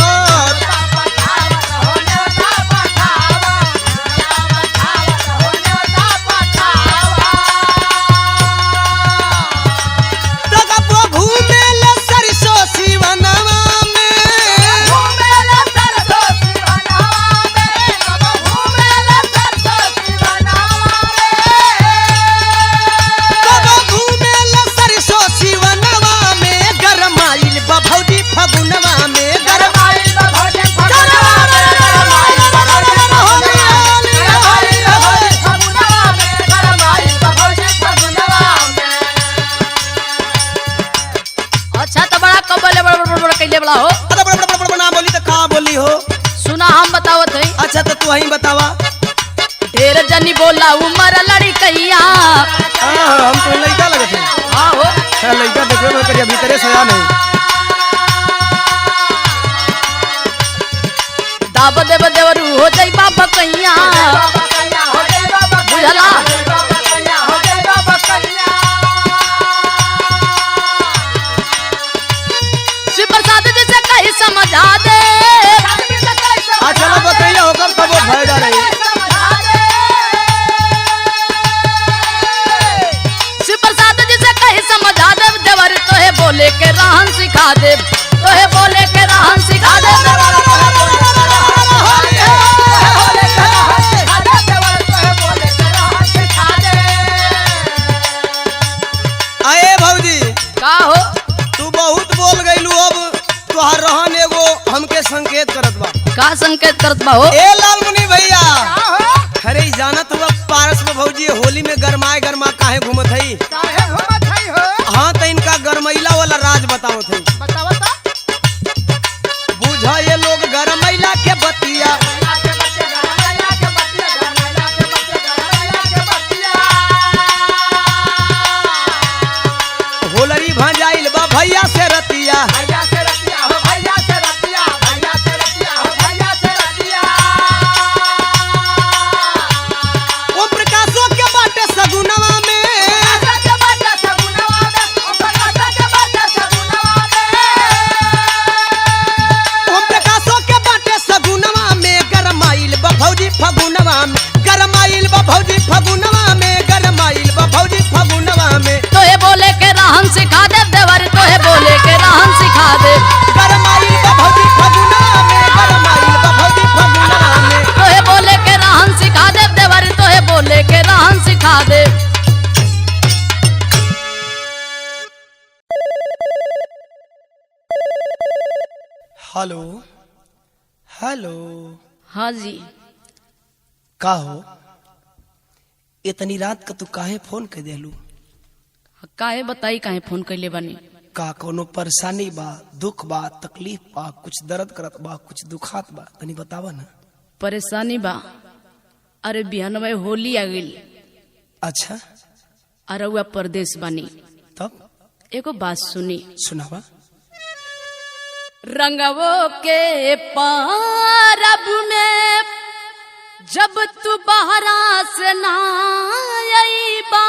तगपो घूमे ले सरसों सिवनवा में, तब घूमे ले सरसों सिवनवा में, गरमाइल बा भौजी फगुनवा में, गरमाइल बा भौजी अच्छा तो बड़ा कबले बड़ बड़ बड़ कैले बड़ा हो। अरे बड़ बड़ बड़ बड़ ना बोली तो का बोली हो? सुना हम बतावत हई। अच्छा तो तू ही बतावा। ढेर जनी बोला उमर लड़कैया। हाँ, हम तो लड़का लगत हैं। हाँ हो। हाँ, लड़का देखबे में करिया भीतरे सया नहीं। दाब देव देवरू हो जाई बाबा कैया। बुझला? शिव प्रसाद जी से कहीं समझा दे। अच्छा ना बताइए होकर तब वो फायदा नहीं। शिव प्रसाद जी से कहीं समझा दे, देवर तोहे बोले के रहन सिखा दे, तोहे बोले के रहन सिखा दे। अरे भौजी का हो? तू बहुत बोल गईलू, अब तोहार रहन एगो हमके संकेत करत बा। का संकेत करत बा हो? ए लालमुनि भैया, अरे ई जानत हुआ पारस में भौजी होली में गरमाए गरमा काहे घूमत हई? काहे घूमत हई हो? हाँ तो इनका गरमैला वाला राज बतावत हई। बतावा ता। बुझा ये लोग गरमैला के बतिया, होलरी भंजाइल बा भैया से रतिया। ओम प्रकाशो के बाटे सगुनवा में, ओम प्रकाशो के बाटे सगुनवा में, गरमाइल बा भौजी फगुनवा में, गरमाइल बा भौजी फगुनवा में, गरमाइल बा भौजी फगुनवा में, तोहे बोले के रहन सिखा दे देवर, तोहे बोले के रहन सिखा दे, गरमाइल बा भौजी फगुनवा में, गरमाइल बा भौजी फगुनवा में। तोहे बोले के रहन सिखा दे देवर, तोहे बोले के रहन सिखा दे। Hello hello. हाँ जी। का हो? इतनी रात का तू काहे फोन कर देलू? काहे बताई काहे फोन कैले बानी? का कोनो परेशानी बा, दुख बा, तकलीफ बा, कुछ दर्द करत बा, कुछ दुखात बा, तनी बतावा ना। परेशानी बा। अरे बिहनवा होली आ गई। अच्छा। अरुआ परदेश बानी। तब एगो बात सुनी। सुनावा। रंगवो के पारब में जब तू बहरा से ना आईबा,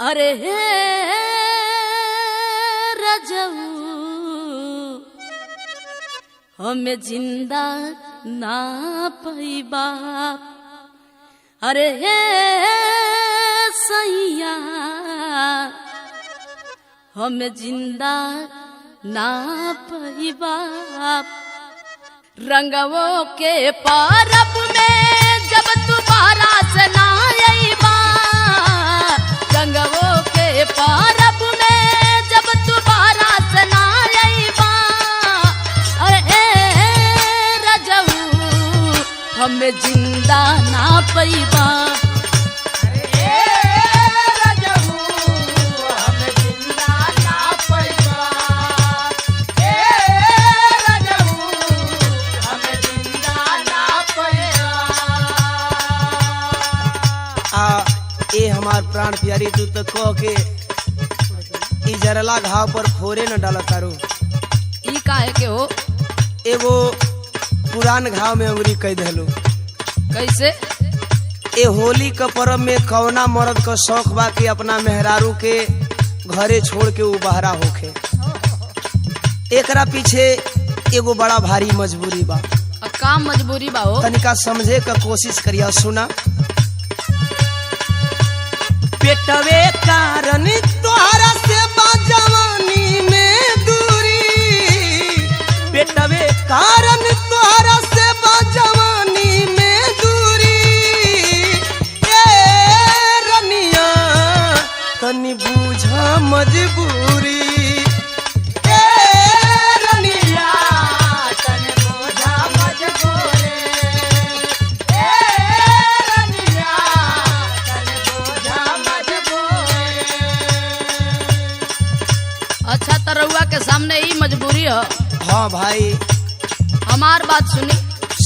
अरे हे रजऊ हमें जिंदा ना पैबा, अरे हे सैया हमें जिंदा ना पैबा। रंगवो के पारब में जब तू बहरा से ना आईबा, रंगवो के पारब में जब तू बहरा से ना आईबा, अरे रजऊ हमें जिंदा ना पैबा। आ ए हमार प्राण प्यारी, तू तो कह के ई जरला घाव पर फोरे न डाला तारू। ई काहे के हो? एगो पुरान घाव में अंगुरी कह देलू। कैसे? ए होली क पर्व में कवना मर्द क शौक बा कि अपना मेहरारू के घरे छोड़ के उ बहरा होखे। एकरा पीछे एगो बड़ा भारी मजबूरी बा। अब का मजबूरी बा हो? तनिका समझे क कोशिश करिया। सुना, पेटवे कारण तोहरा से बा जवानी में दूरी, पेटवे कारण तोहरा से बा जवानी में दूरी, ए रनिया तनी बूझा मजबूरी, ए रनिया तनी बूझा मजबूरी, ए रनिया तनी बूझा मजबूरी। अच्छा त रउआ के सामने ई मजबूरी हो। हाँ भाई। हमार बात सुनी।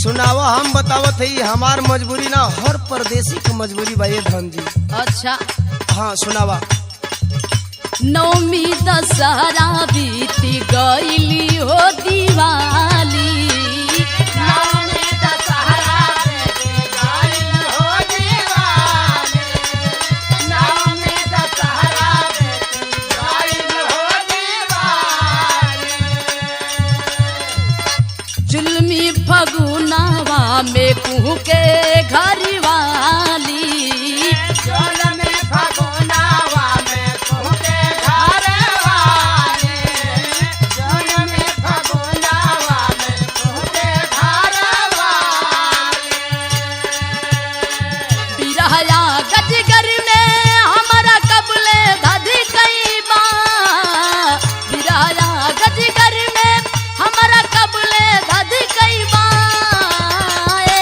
सुनावा। हम बतावत है हमार मजबूरी ना, हर परदेसी के मजबूरी भाई धन जी। अच्छा। हाँ सुनावा। नौमी दशहरा बीती गईली हो दिवाली, नौमी दशहरा बीती गईली हो दिवाली, नौमी दशहरा बीती गईली हो दिवाली। जुल्मी फगुनावा में कुहू के घरी वाली, जुल्मी फगुनावा में कुहू के घर वाली, जुल्मी फगुनावा में कुहू के घर वाली। बिरहया गजगर में हमारा कबले धध कईबा, बिरहया गजगर में हमारा कबले धध कईबा, ए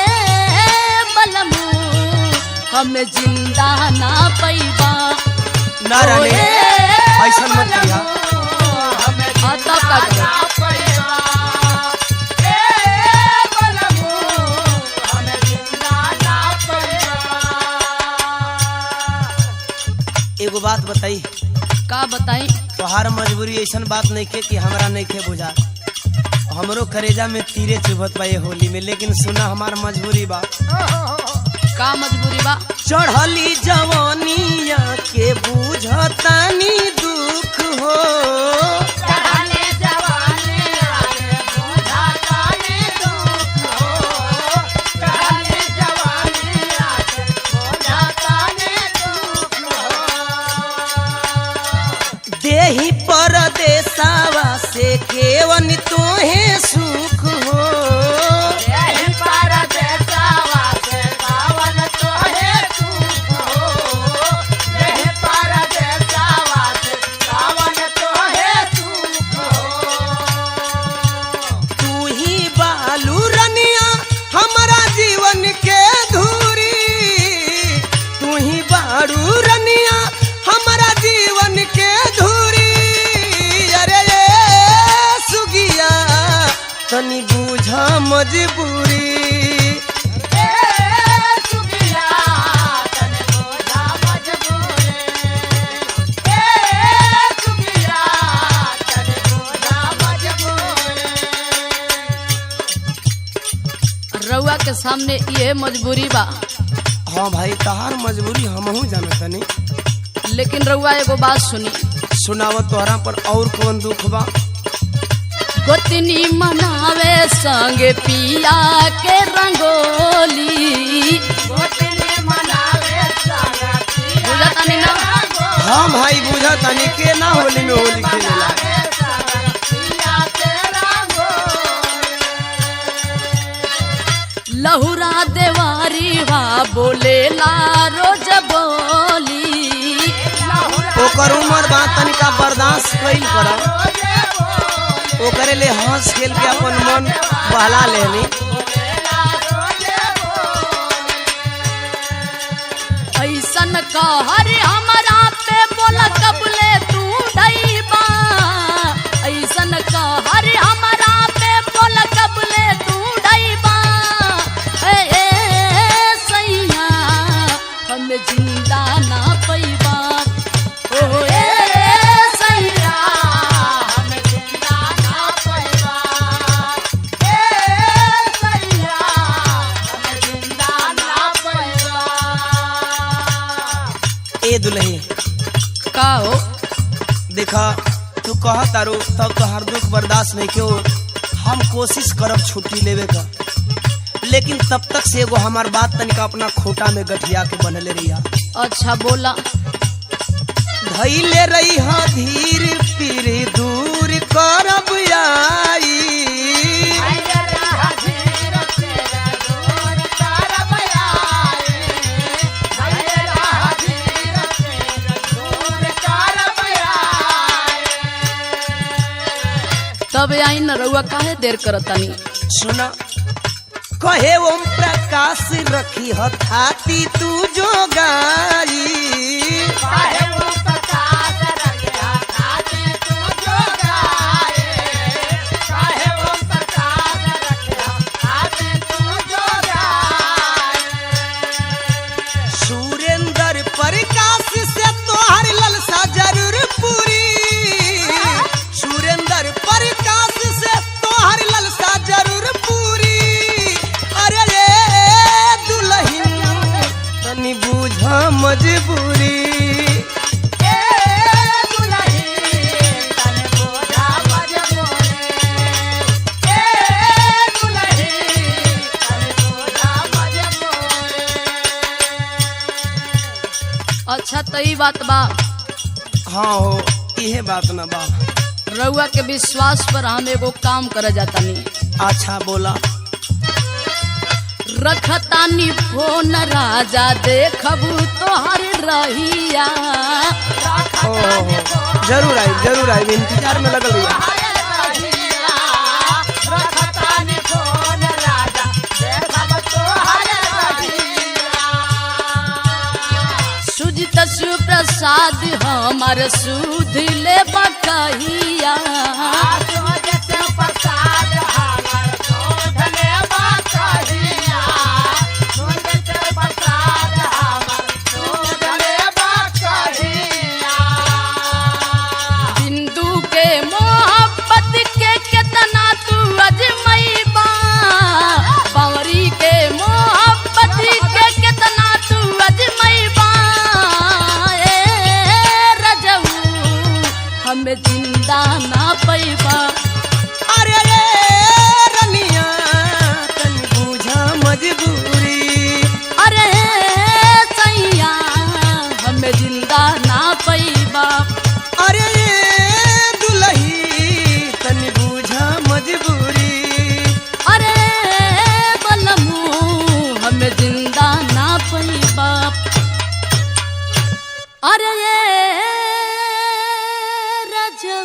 बलमू हमें जिंदा ना पैबा। ना रानी ऐसा मत करिया। हाँ, तब का करो? एगो बात बताई। का बताई? तोहार मजबूरी ऐसा बात नहीं खे कि हमरा नहीं खे बुझा। हमरो करेजा में तीरे चुभत बा ये होली में, लेकिन सुना हमार मजबूरी बा। का मजबूरी बा? चढ़ली जवानिया के बुझतानी दुख हो, चढ़ली जवानिया के बुझतानी दुख हो, चढ़ली जवानिया के बुझतानी दुख हो। देही परदेसावा से केवन तोहे सुख हो, देही परदेसावा से पावन तोहे सुख हो, देही परदेसावा से पावन तोहे सुख हो। तू ही बालू रनिया हमारा जीवन के मजबूरी। रउआ के सामने ये मजबूरी बा। हाँ भाई, तहार मजबूरी हमहू जानतनी। लेकिन रउआ एगो बात सुनी। सुनाव, तोहरा पर और कौन दुख बा? गोतनी मनावे संग पिया के रंगोली। बुझतानी ना? हाँ भाई, बुझतानी, के ना होली में होली खेलेला। लहुरा देवारी वा बोलेला रोज बोली। ओकर उम्र बा, तनिका बर्दाश्त कइल कर। ओकरे ले हंस खेल के अपन मन बहला लेनी। ऐसन कहर हमारा पे बोला कबले तू ढैबा। ऐसन कहर हमारा पे बोला कबले तू ढैबा। ए, ए सैया, हम जिंदा ना पैबा। ओ ए सैया, हम जिंदा ना पैबा। ए सैया, हम जिंदा ना पैबा। ए दुल्ही। का हो? देखा, तू कह तारू तब तो हर दुख बर्दाश्त नहीं क्यों। हम कोशिश करब छुट्टी लेवे का, लेकिन तब तक से एगो हमार बात तनिका अपना खोटा में गठिया के बनले रहिया। अच्छा, बोला। धैले रही धीर, पीर दूर करब आई। तब आई न, रउआ काहे देर करतानी? सुना, कहे ओम प्रकाश, रखी हथाती तू जोगाई। सुरेंद्र प्रकाश से तोहर ललसा जरूर पूरी। सुरेंद्र प्रकाश से तोहर ललसा जरूर पूरी। अरे रे दुल्हन, तनी बुझ मजबूरी। अच्छा, तो ई बात बा। हाँ हो, इहे बात ना बा। रउआ के विश्वास पर हम एगो काम करे जातानी। अच्छा, बोला। रखतानी फोन राजा, देखबू तोहर रहिया। ओ जरूर आई, जरूर आई, इंतजार में लगल रही। सुजित सुप्रसाद हमार सुध ले बकहिया। बिंदु के मोहब्बत के केतना तू अजमैबा। बावरी के मोहब्बत के केतना तू अजमैबा। ए रजऊ, हमें जिंदा ना पैबा। अरे रे रनिया, तनी बुझा मजबूरी। अरे सैया, हमें जिंदा ना पैबा। अरे दुल्ही, तनी बुझा मजबूरी। अरे बलमू, हमें जिंदा ना पैबा। अरे रजऊ,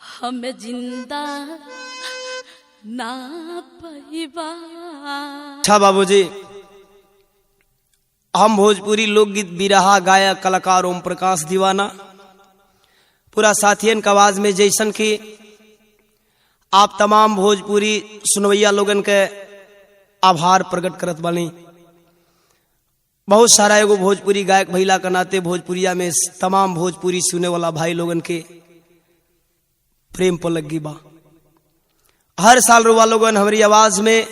हमें जिंदा ना पैबा। अच्छा बाबूजी, हम भोजपुरी लोकगीत बिरहा गायक कलाकार ओम प्रकाश दीवाना पूरा साथियन का आवाज में जैसन की आप तमाम भोजपुरी सुनवैया लोगन के आभार प्रकट करत बानी। बहुत सारा एगो भोजपुरी गायक भैला के नाते भोजपुरिया में तमाम भोजपुरी सुने वाला भाई लोगन के प्रेम पर लगी बा। हर साल रुआ लोगन हमारी आवाज में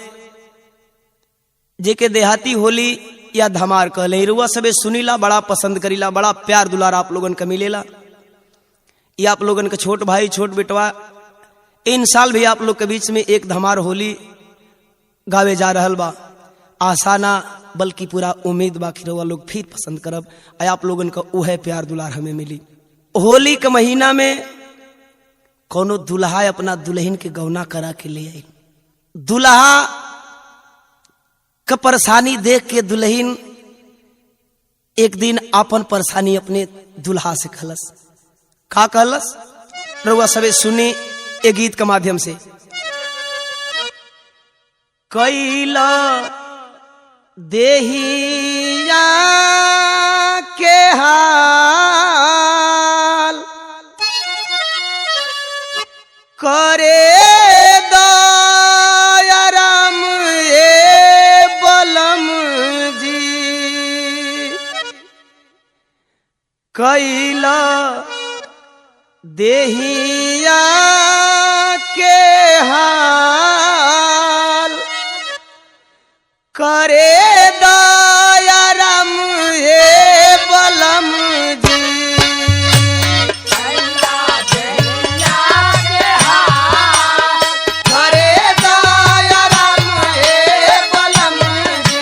जेके देहाती होली या धमार कहले रुआ सबे सुनीला, बड़ा पसंद करीला, बड़ा प्यार दुलार आप लोगन का मिलेला। ये आप लोगन के छोट भाई छोट बेटवा इन साल भी आप लोग के बीच में एक धमार होली गावे जा रहल बा। आशा ना बल्कि पूरा उम्मीद बा कि रउआ लोग फिर पसंद करब आ आप लोगन का उहे प्यार दुलार हमें मिली। होली के महीना में कोनो दुल्हा अपना दुल्हन के गौना करा के ले आई। दुल्हा का परेशानी देख के दुल्हन एक दिन अपन परेशानी अपने दुल्हा से कहलस। का कहलस रउआ सबे सुनी एक गीत के माध्यम से। कैला देहिया के हाल करे दयाराम ए बलम जी, कैला देहिया के हाल करे दयाराम ए बलम जी। करे दयाराम ए बलम जी,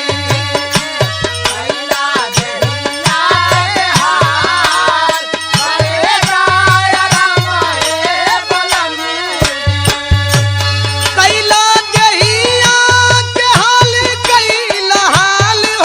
कैला देहिया के हाल, कैला हाल हो।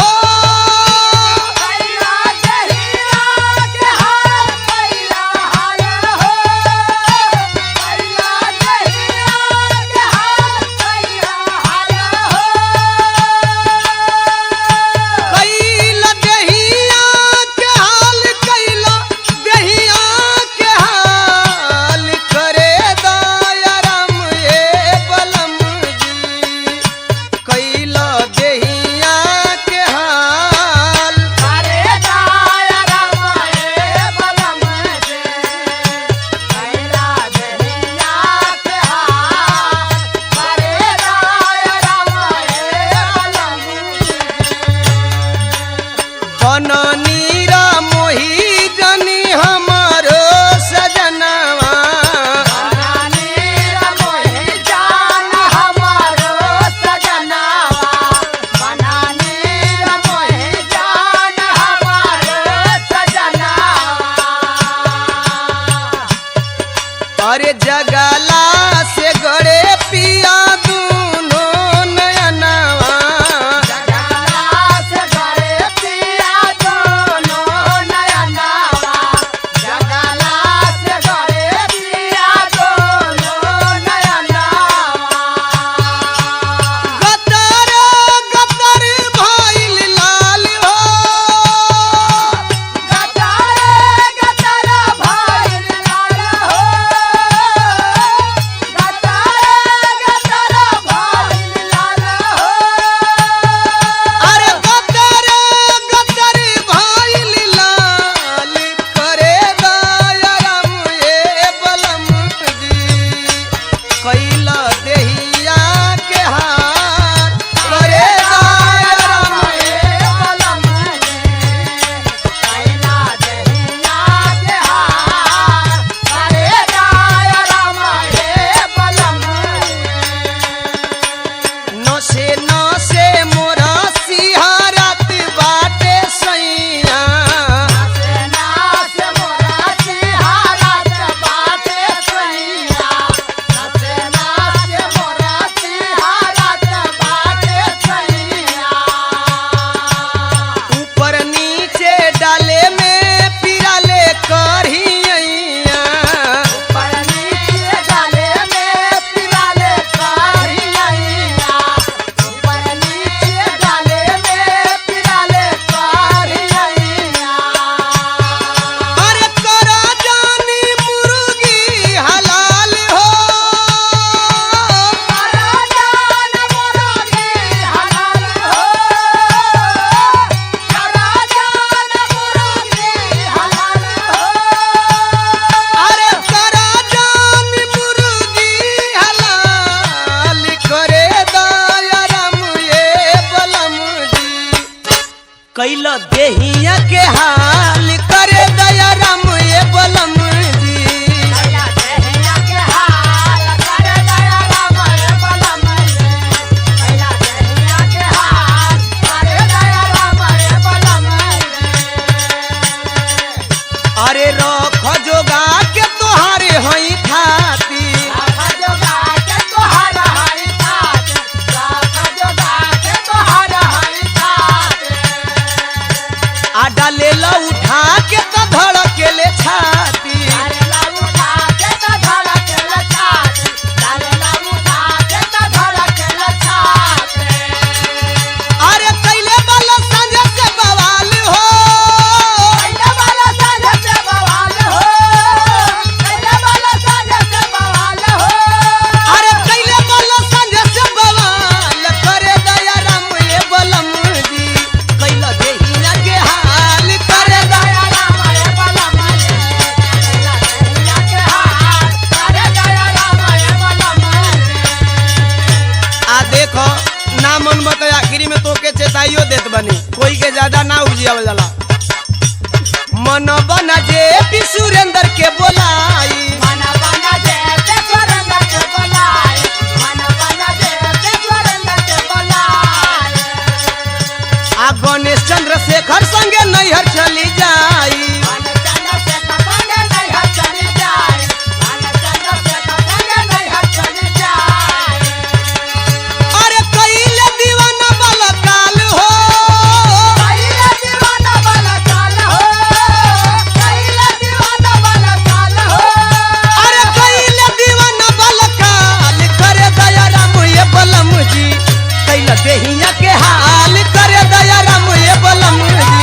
कैल देहिया के हाल करे दया राम ये बलम जी। अरे रख जोगा के तोहारे हई थाती। आ डाले ला उठा के तो धड़के ले छाती। अरे कैले वाला संजय से बवाल हो। अरे कैले वाला संजय से बवाल करे दया राम ये बलम जी। कैला देहिया के हाल करे दया राम ये बलम जी। आ देखो ना मन बता आखिरी में तोके चेताइयो देत बनी, कोई के ज्यादा ना उजियावल जाला। मन बना जे पी सुरेंद्र के बोलाई। आ गणेश चंद्रशेखर संगे नैहर चली जाई। अरे कैले दीवाना वाला काल हो। अरे कैले दीवाना वाला काल करे दया राम ये बलम जी। कैला देहिया के हाल करे दया राम ये बलम जी।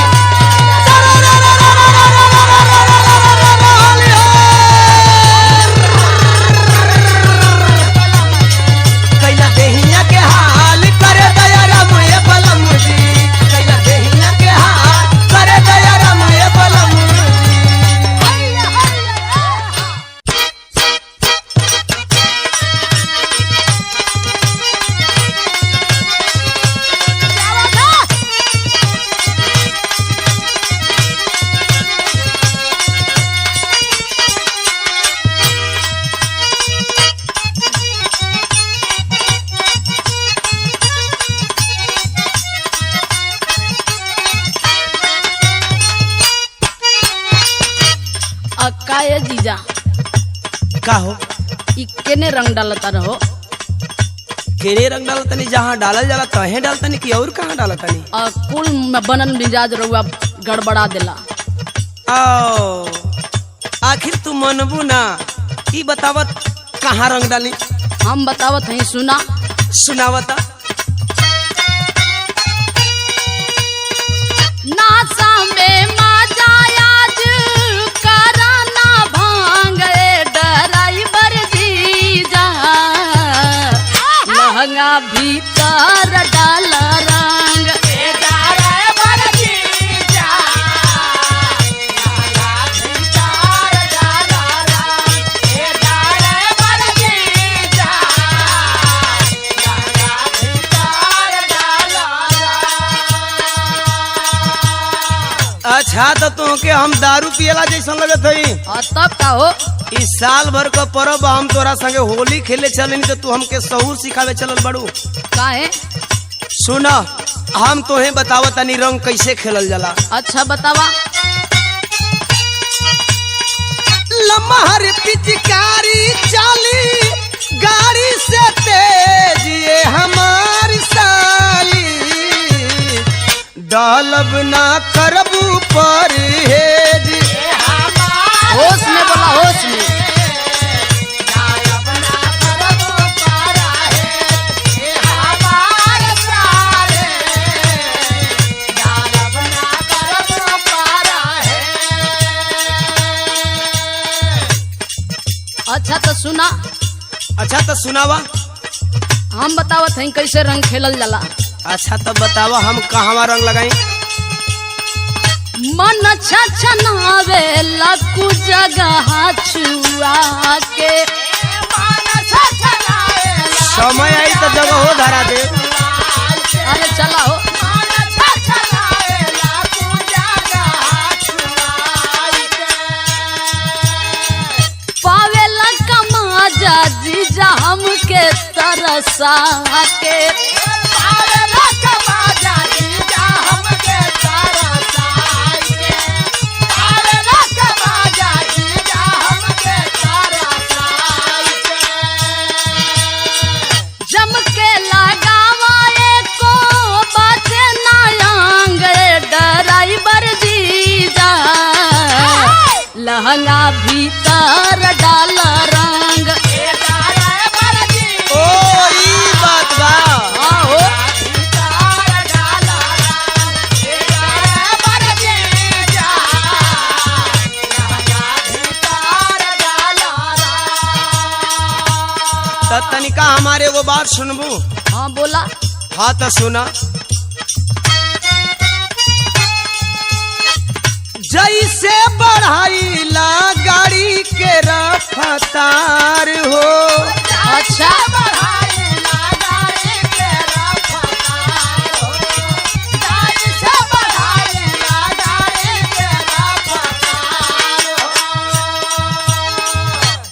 कैला देहिया के हाल करे दया राम ये बलम जी। कैला देहिया के हाल करे दया राम ये बलम जी। अक्का ये जीजा का हो इ केने रंग डालता रहो? केरे रंग डालतनी? जहाँ डालल जाला तहे डालतनी कि और कहाँ डालतनी? आ कुल में बनन मिजाज रहुआ गड़बड़ा देला। आओ आखिर तू मनबू ना ई बतावत कहाँ रंग डाली? हम बतावत हई सुना। सुनावता। नासा में माजा आज कराना भांग ए ड्राइवर जीजा लहंगा भीतर डाला रंग। अच्छा तो तुमके हम दारू पियला जैसन लगत हई। और तब का हो? इस साल भर का परब हम तोरा संगे होली खेले चलिन तो तू हमके सहूर सिखावे चलल बड़ू। काहे? सुना हम तोहे बतावत तनी रंग कैसे खेलल जाला। अच्छा बतावा। लमहर पिचकारी चाली गाड़ी से तेज ये हमारी साली। डालब ना करबू परहेज। होश में बोला होश में। अच्छा तो सुना। अच्छा तो सुनावा। हम बतावत हई कैसे रंग खेलल जाला। अच्छा तब बतावा हम कहवा रंग लगाई? मन छछनावे लकु जगह छुआ के। समय आई तो जगह हो धरा दे। अरे चला हो। तरसा के। जम के लगावा एको बाचे नायांग ड्राइवर जीजा, लहंगा भीतर डाल रंग। ओ ई बात बा। आहो। त तनिका हमारे वो बात सुनबू? हाँ बोला। हाँ तो सुना। जैसे बढ़ाईला गाड़ी के रफ्तार हो। अच्छा।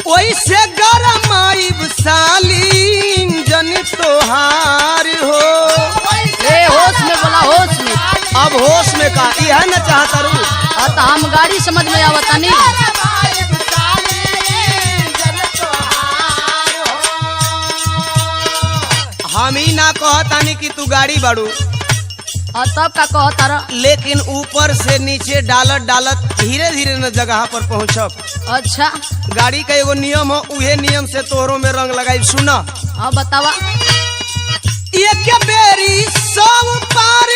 वैसे गरम आइब साली इंजन तोहार हो। ए होश में बोला, होश में। अब होश में का यह न चाहता रू? हाँ तो हम गाड़ी समझ में आवता नहीं। हम ही ना कहतानी कि तू गाड़ी बाड़ू। और तब का कहता रह? लेकिन ऊपर से नीचे डालत डालत धीरे धीरे न जगह पर पहुंचब। अच्छा। गाड़ी का एगो नियम हो, उहे नियम से तोहरों में रंग लगाई। सुना। हाँ बतावा। एक बेरी सब पार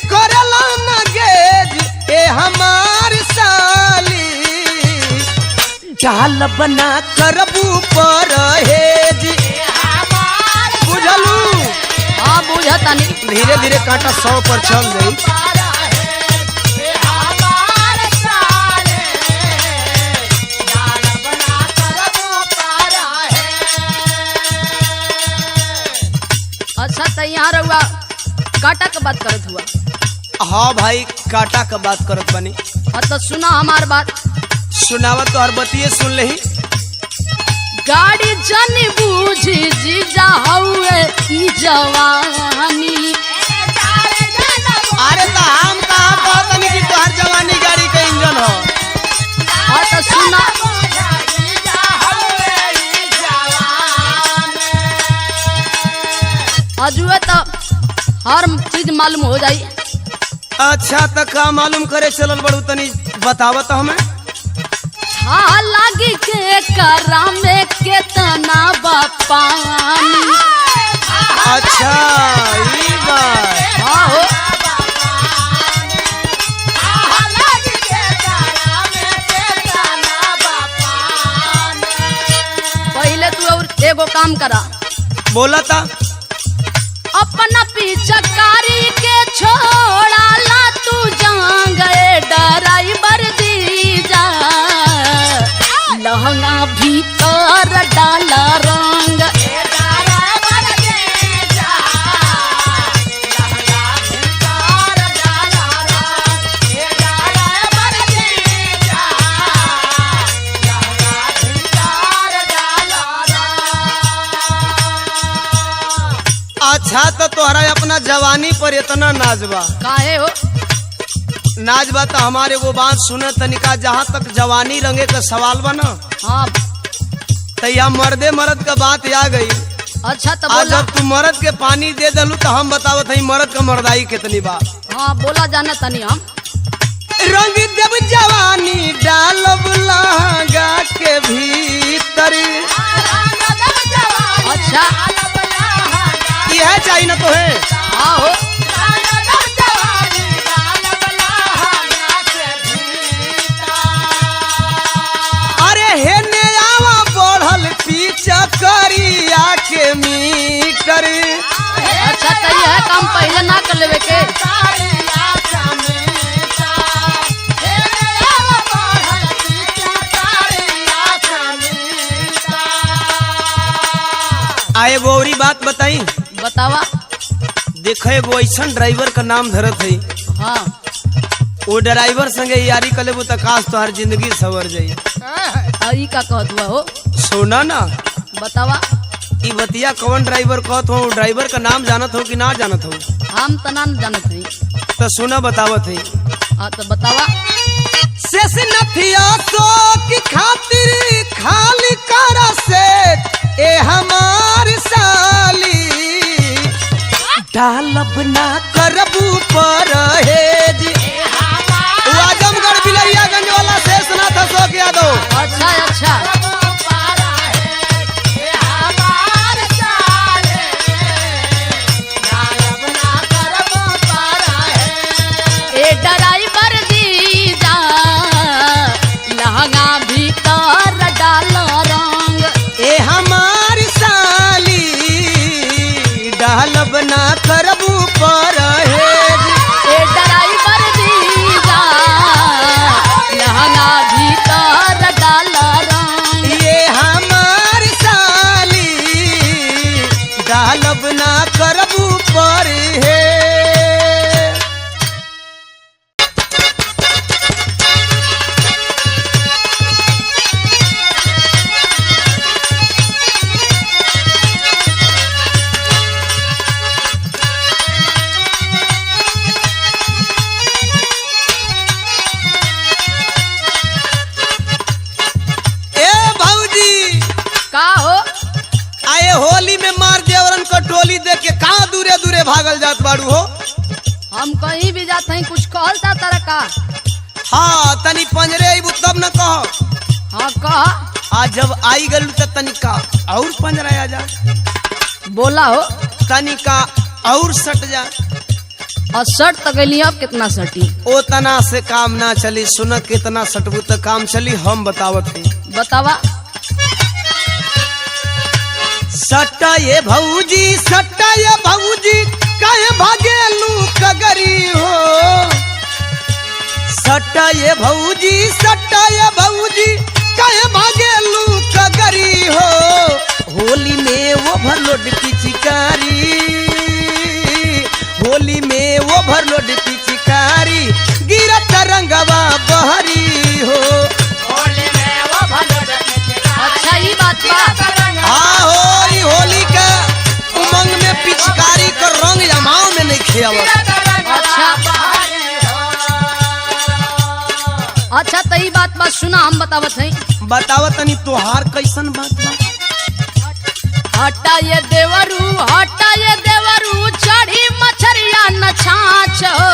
करला न गेज ए हमार साली, जाल बना करबू परहेज। बुझलू? हाँ बुझतानी। धीरे धीरे कांटा 100 पर चल जाई। अच्छा तो यहाँ रहुआ काटा के बात करत हुआ? हाँ भाई, कांटा का बात करत बनी। हाँ तो सुना हमार बात। सुनावत तो हर बतिये सुन लेही। गाड़ी जन बूझी जीजा हउए ई जवानी। अरे तो हम कहाँ कहतनी कि तोहर जवानी गाड़ी का इंजन हो। हाँ तो सुना। अजुए तो हर चीज मालूम हो जाई। अच्छा तो का मालूम करे चलल बड़ू, तनी बतावत हमें। था लागी के करा में केतना बा पानी। अच्छा ई बात। हाँ हो। पहले तू और एगो काम करा। बोला था। अपना पिचकारी के छोड़ा ला तू जान गए ड्राइवर जीजा, लहंगा भीतर डाला रंग। अच्छा तो तोहरा अपना जवानी पर इतना नाज बा? काहे हो? नाज बा तो हमारे वो बात सुन तनिका, जहाँ तक जवानी रंगे का सवाल बा ना, हाँ तो यह मर्दे मर्द का बात आ गई। अच्छा तो आज बोला। जब तू मर्द के पानी दे दलू तो हम बतावत हई मर्द का मर्दाई कितनी बा। हाँ बोला जाना तनी हम। रंग देव जवानी डालब लहंगा के भीतर। अच्छा यह चाहिए ना तो है। हाँ हो। अरे हे आवा बढ़ल पीछा करिया के मीटर। अच्छा तो यह काम पहले ना कर लेवे के। आए गौरी बात बताई। बतावा। देखे एगो ऐसन ड्राइवर का नाम धरत है। हाँ वो ड्राइवर संगे यारी कर लेबू तो काश तोहार जिंदगी सवर जाई। और ई का कहत हुआ हो? सुना ना। बतावा। ई बतिया कौन ड्राइवर कहत हो? ड्राइवर का नाम जानत हो कि ना जानत हो? हम त ना जानत हई। तो सुना, बतावत है। हाँ तो बतावा। शेष नथिया सो की खातिर खाली कर से ए हमार साली, डालब ना करबू पर हेज। वो आजमगढ़ बिलरियागंज वाला शेषनाथ अशोक यादव। अच्छा अच्छा। ए ड्राइवर जीजा, लहंगा भीतर डाल रंग। ए हमार साली, डालब ना करबू पर हेज। ए ड्राइवर जीजा, लहंगा भीतर डाल रंग। ये हमार साली, डालब ना करबू पर हे। ए भौजी। का हो? आए होली में मार देवरन को टोली देख के कहाँ दूरे दूरे भागल जात बाड़ू हो? हम कहीं भी जात हई, कुछ कहल ता तारा का? हाँ, तनी पंजरे अबू तब न कह। हाँ, कह। आज जब आई गलू त तनिका और पंजरा आ जा। बोला हो। तनिका और सट जा। और सट तो गई, अब कितना सटी? ओ तना से काम ना चली। सुन, कितना सटबू त काम चली, हम बतावत हई। बतावा। सट्टा ये भौजी, सट्टा ये भौजी, काहे भागेलू कगरी हो? सट्टा ये भौजी, सट्टा ये भौजी, काहे भागेलू कगरी हो? होली में वो भरलोड पिचकारी, होली में वो भरलोड पिचकारी, गिरत रंगवा बहरी हो। अच्छा, ये बात बा। आहो, ई होली के उमंग में पिचकारी का रंग जमाव में नहीं खेवत। अच्छा अच्छा, तो ये बात बा, सुना, हम बतावत हई। बतावत तनी, तोहार कैसन बात बा? हटा ये देवरू, हटा ये देवरू, चढ़ी मछरिया न छाछ हो।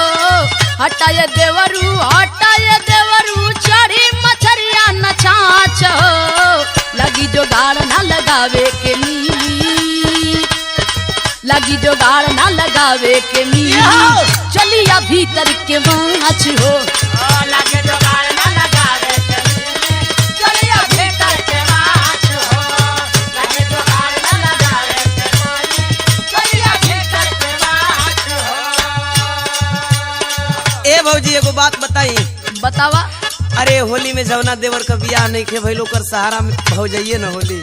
हटा ये देवरू, हटा ये देवरू, चढ़ी मछरिया न छाछ हो। लगी जोगाड़ न लगावे के नी, लगी जोगाड़ न लगावे के नी, चलिया भीतर के माछ हो। ए भौजी, एगो बात बताई? बतावा। अरे, होली में जवना देवर का बियाह नहीं खे भइल, ओकर सहारा में भौजाइए न होली।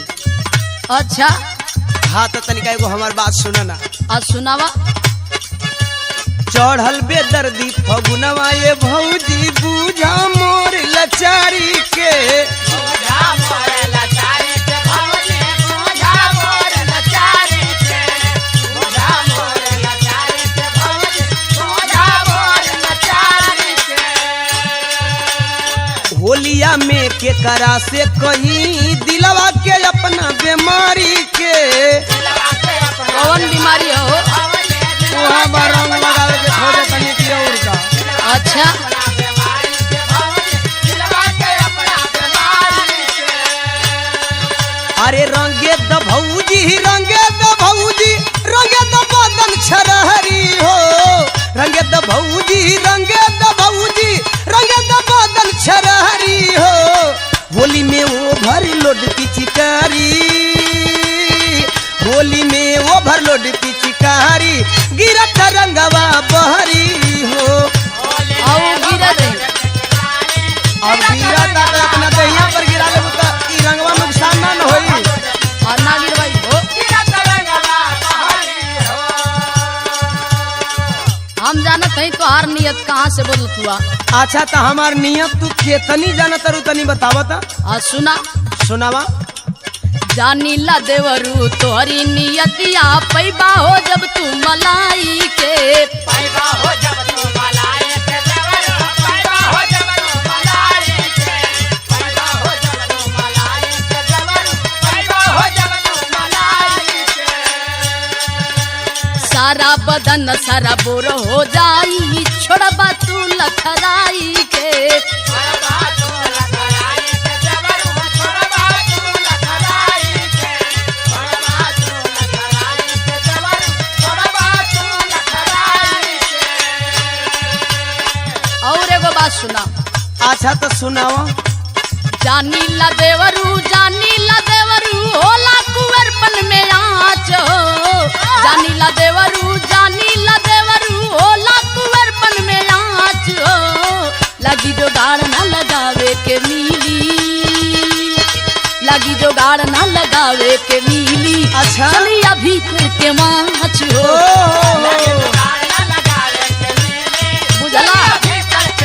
अच्छा। हाँ, तो तनिका एगो हमार बात सुना ना। आज सुनावा। चढ़ल बेदर्दी फगुनवा ये भौजी, बूझा मोर लचारी के। होलिया में के करा से कहीं दिलवा के अपना बीमारी के। कौन बीमारी हो? वहाँ बा रंग लगावे के खोजे तनी की और का। अच्छा। अरे रंगे द भौजी, रंगे द भौजी, रंगे द बदन छरहरी हो। रंगे द भौजी, रंगे द भौजी, रंगे द बदन छरहरी हो। होली में वो भर लोड पिचकारी, होली में वो भर लोड पिचकारी, गिरत रंगवा बहरी हो। और गिरत है। अब गिरत त अपना दहिया पर गिरा लेबू त ई रंगवा नुकसान ना न होई? और ना गिरवाई हो? हम जानत हई तोहार नियत कहाँ से बोलत हुआ। अच्छा, तो हमार नियत तू केतनी जानत रू, तनी बतावा ता। और सुना। सुनावा। जानीला देवरू तोहरी नियतिया पैबा हो जब तू मलाई के। सारा बदन सारा बोर हो जाई छोड़बा तू लखराई के। और एगो बात सुना। अच्छा तो सुनावा। जानीला देवरू जानीला देवरू होला कुंवरपन में आँच हो। जानीला देवरू जानीला देवरू होला कुंवरपन में आँच हो। लगी जोगाड़ न लगावे के मिली, लगी जोगाड़ न लगावे के मिली। अच्छा। चलिया भीतर के माछ हो। ओ बुझला?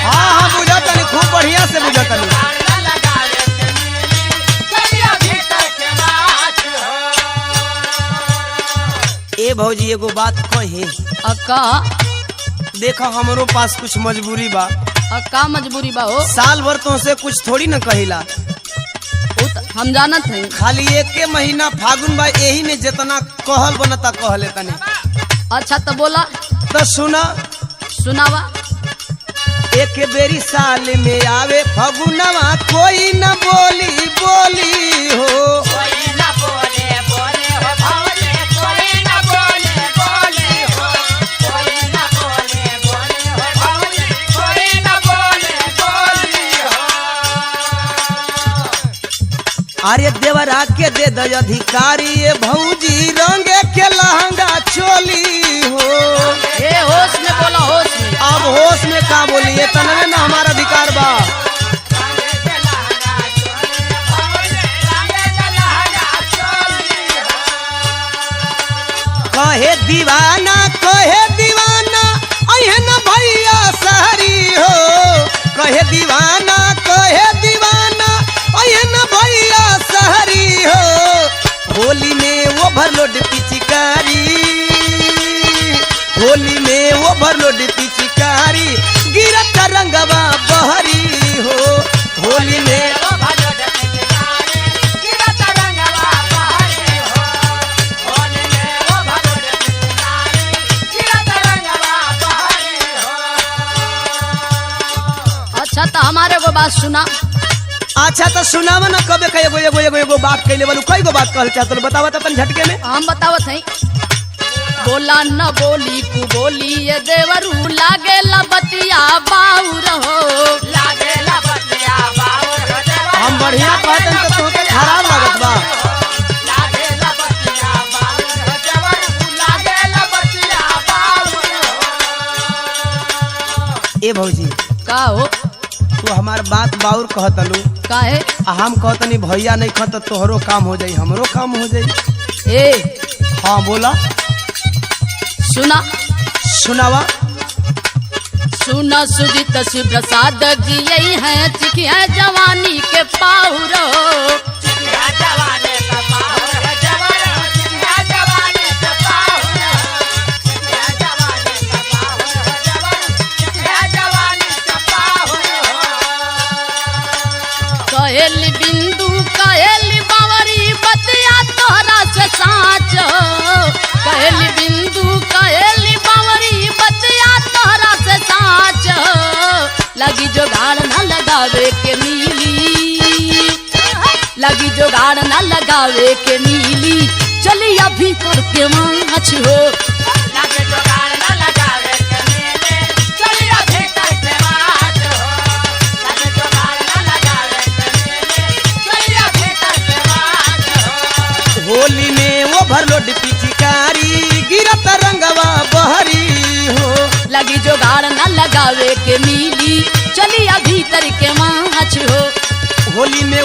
हाँ हाँ बुझतनी, खूब बढ़िया से बुझतनी। ए भौजी एगो बात कही। अक्का। देखो हमरो पास कुछ मजबूरी बा। अक्का मजबूरी बा हो? साल भर तुमसे कुछ थोड़ी न कहिला। उ त हम जानत हई। खाली एके महीना फागुन बा, यही में जितना कहल बनता कहले तनी। अच्छा तो बोला। तो सुना। सुनावा। एक बेरी साल में आवे फगुनवा, कोई न बोली बोली हो। अरे देवरा के दे दे अधिकारी ये भौजी रंगे के लहंगा चोली हो। ए होश में बोला, होश में। अब होश में का बोलिए, तनवे ना हमारा अधिकार बा। कहे दीवाना कहे दीवाना अहे न भैया सहरी हो। कहे दीवाना कहे दीवाना अहे न भैया सहरी हो। होली में वो भरलोड पिचकारी, होली में वो भरलोड पिचकारी गिरत रंगवा बहरी हो। होली में अच्छा तो हमारे को बात सुना। अच्छा तो सुनावा ना, कबे का एगो एगो एगो एगो बात कैले वालू, कई गो बात कहल चाहत बतावा तो अपन झटके में। हम बतावत हई। बोला न बोली कु बोली ये देवरू लागे बतिया बाउर हो। हम बढ़िया कहतन तो तोहके खराब लागत बा। ए भौजी का हो? तू हमार बात बाउर कहतलू। काहे? आ हम कहतनी भैया नहीं खत तोहरो काम हो जाई हमरो काम हो जाई। ए हाँ बोला। सुना। सुनावा। सुना सुजित शिव प्रसाद जी यही है चिखिया जवानी के पाउर हो। कहेली बिंदु कहेली बावरी बतिया तोहरा से साँच हो। कहेली बिंदु कहेली बावरी बतिया तोहरा से साँच हो। लगी जोगाड़ न लगावे के मिली, लगी जोगाड़ न लगावे के मिली। चलिया भीतर के माछ हो। होली में वो भरलोड पिचकारी गिरत रंगवा बहरी हो। लगी जोगाड़ न लगावे के मिली, चलिया भीतर के माछ हो। होली में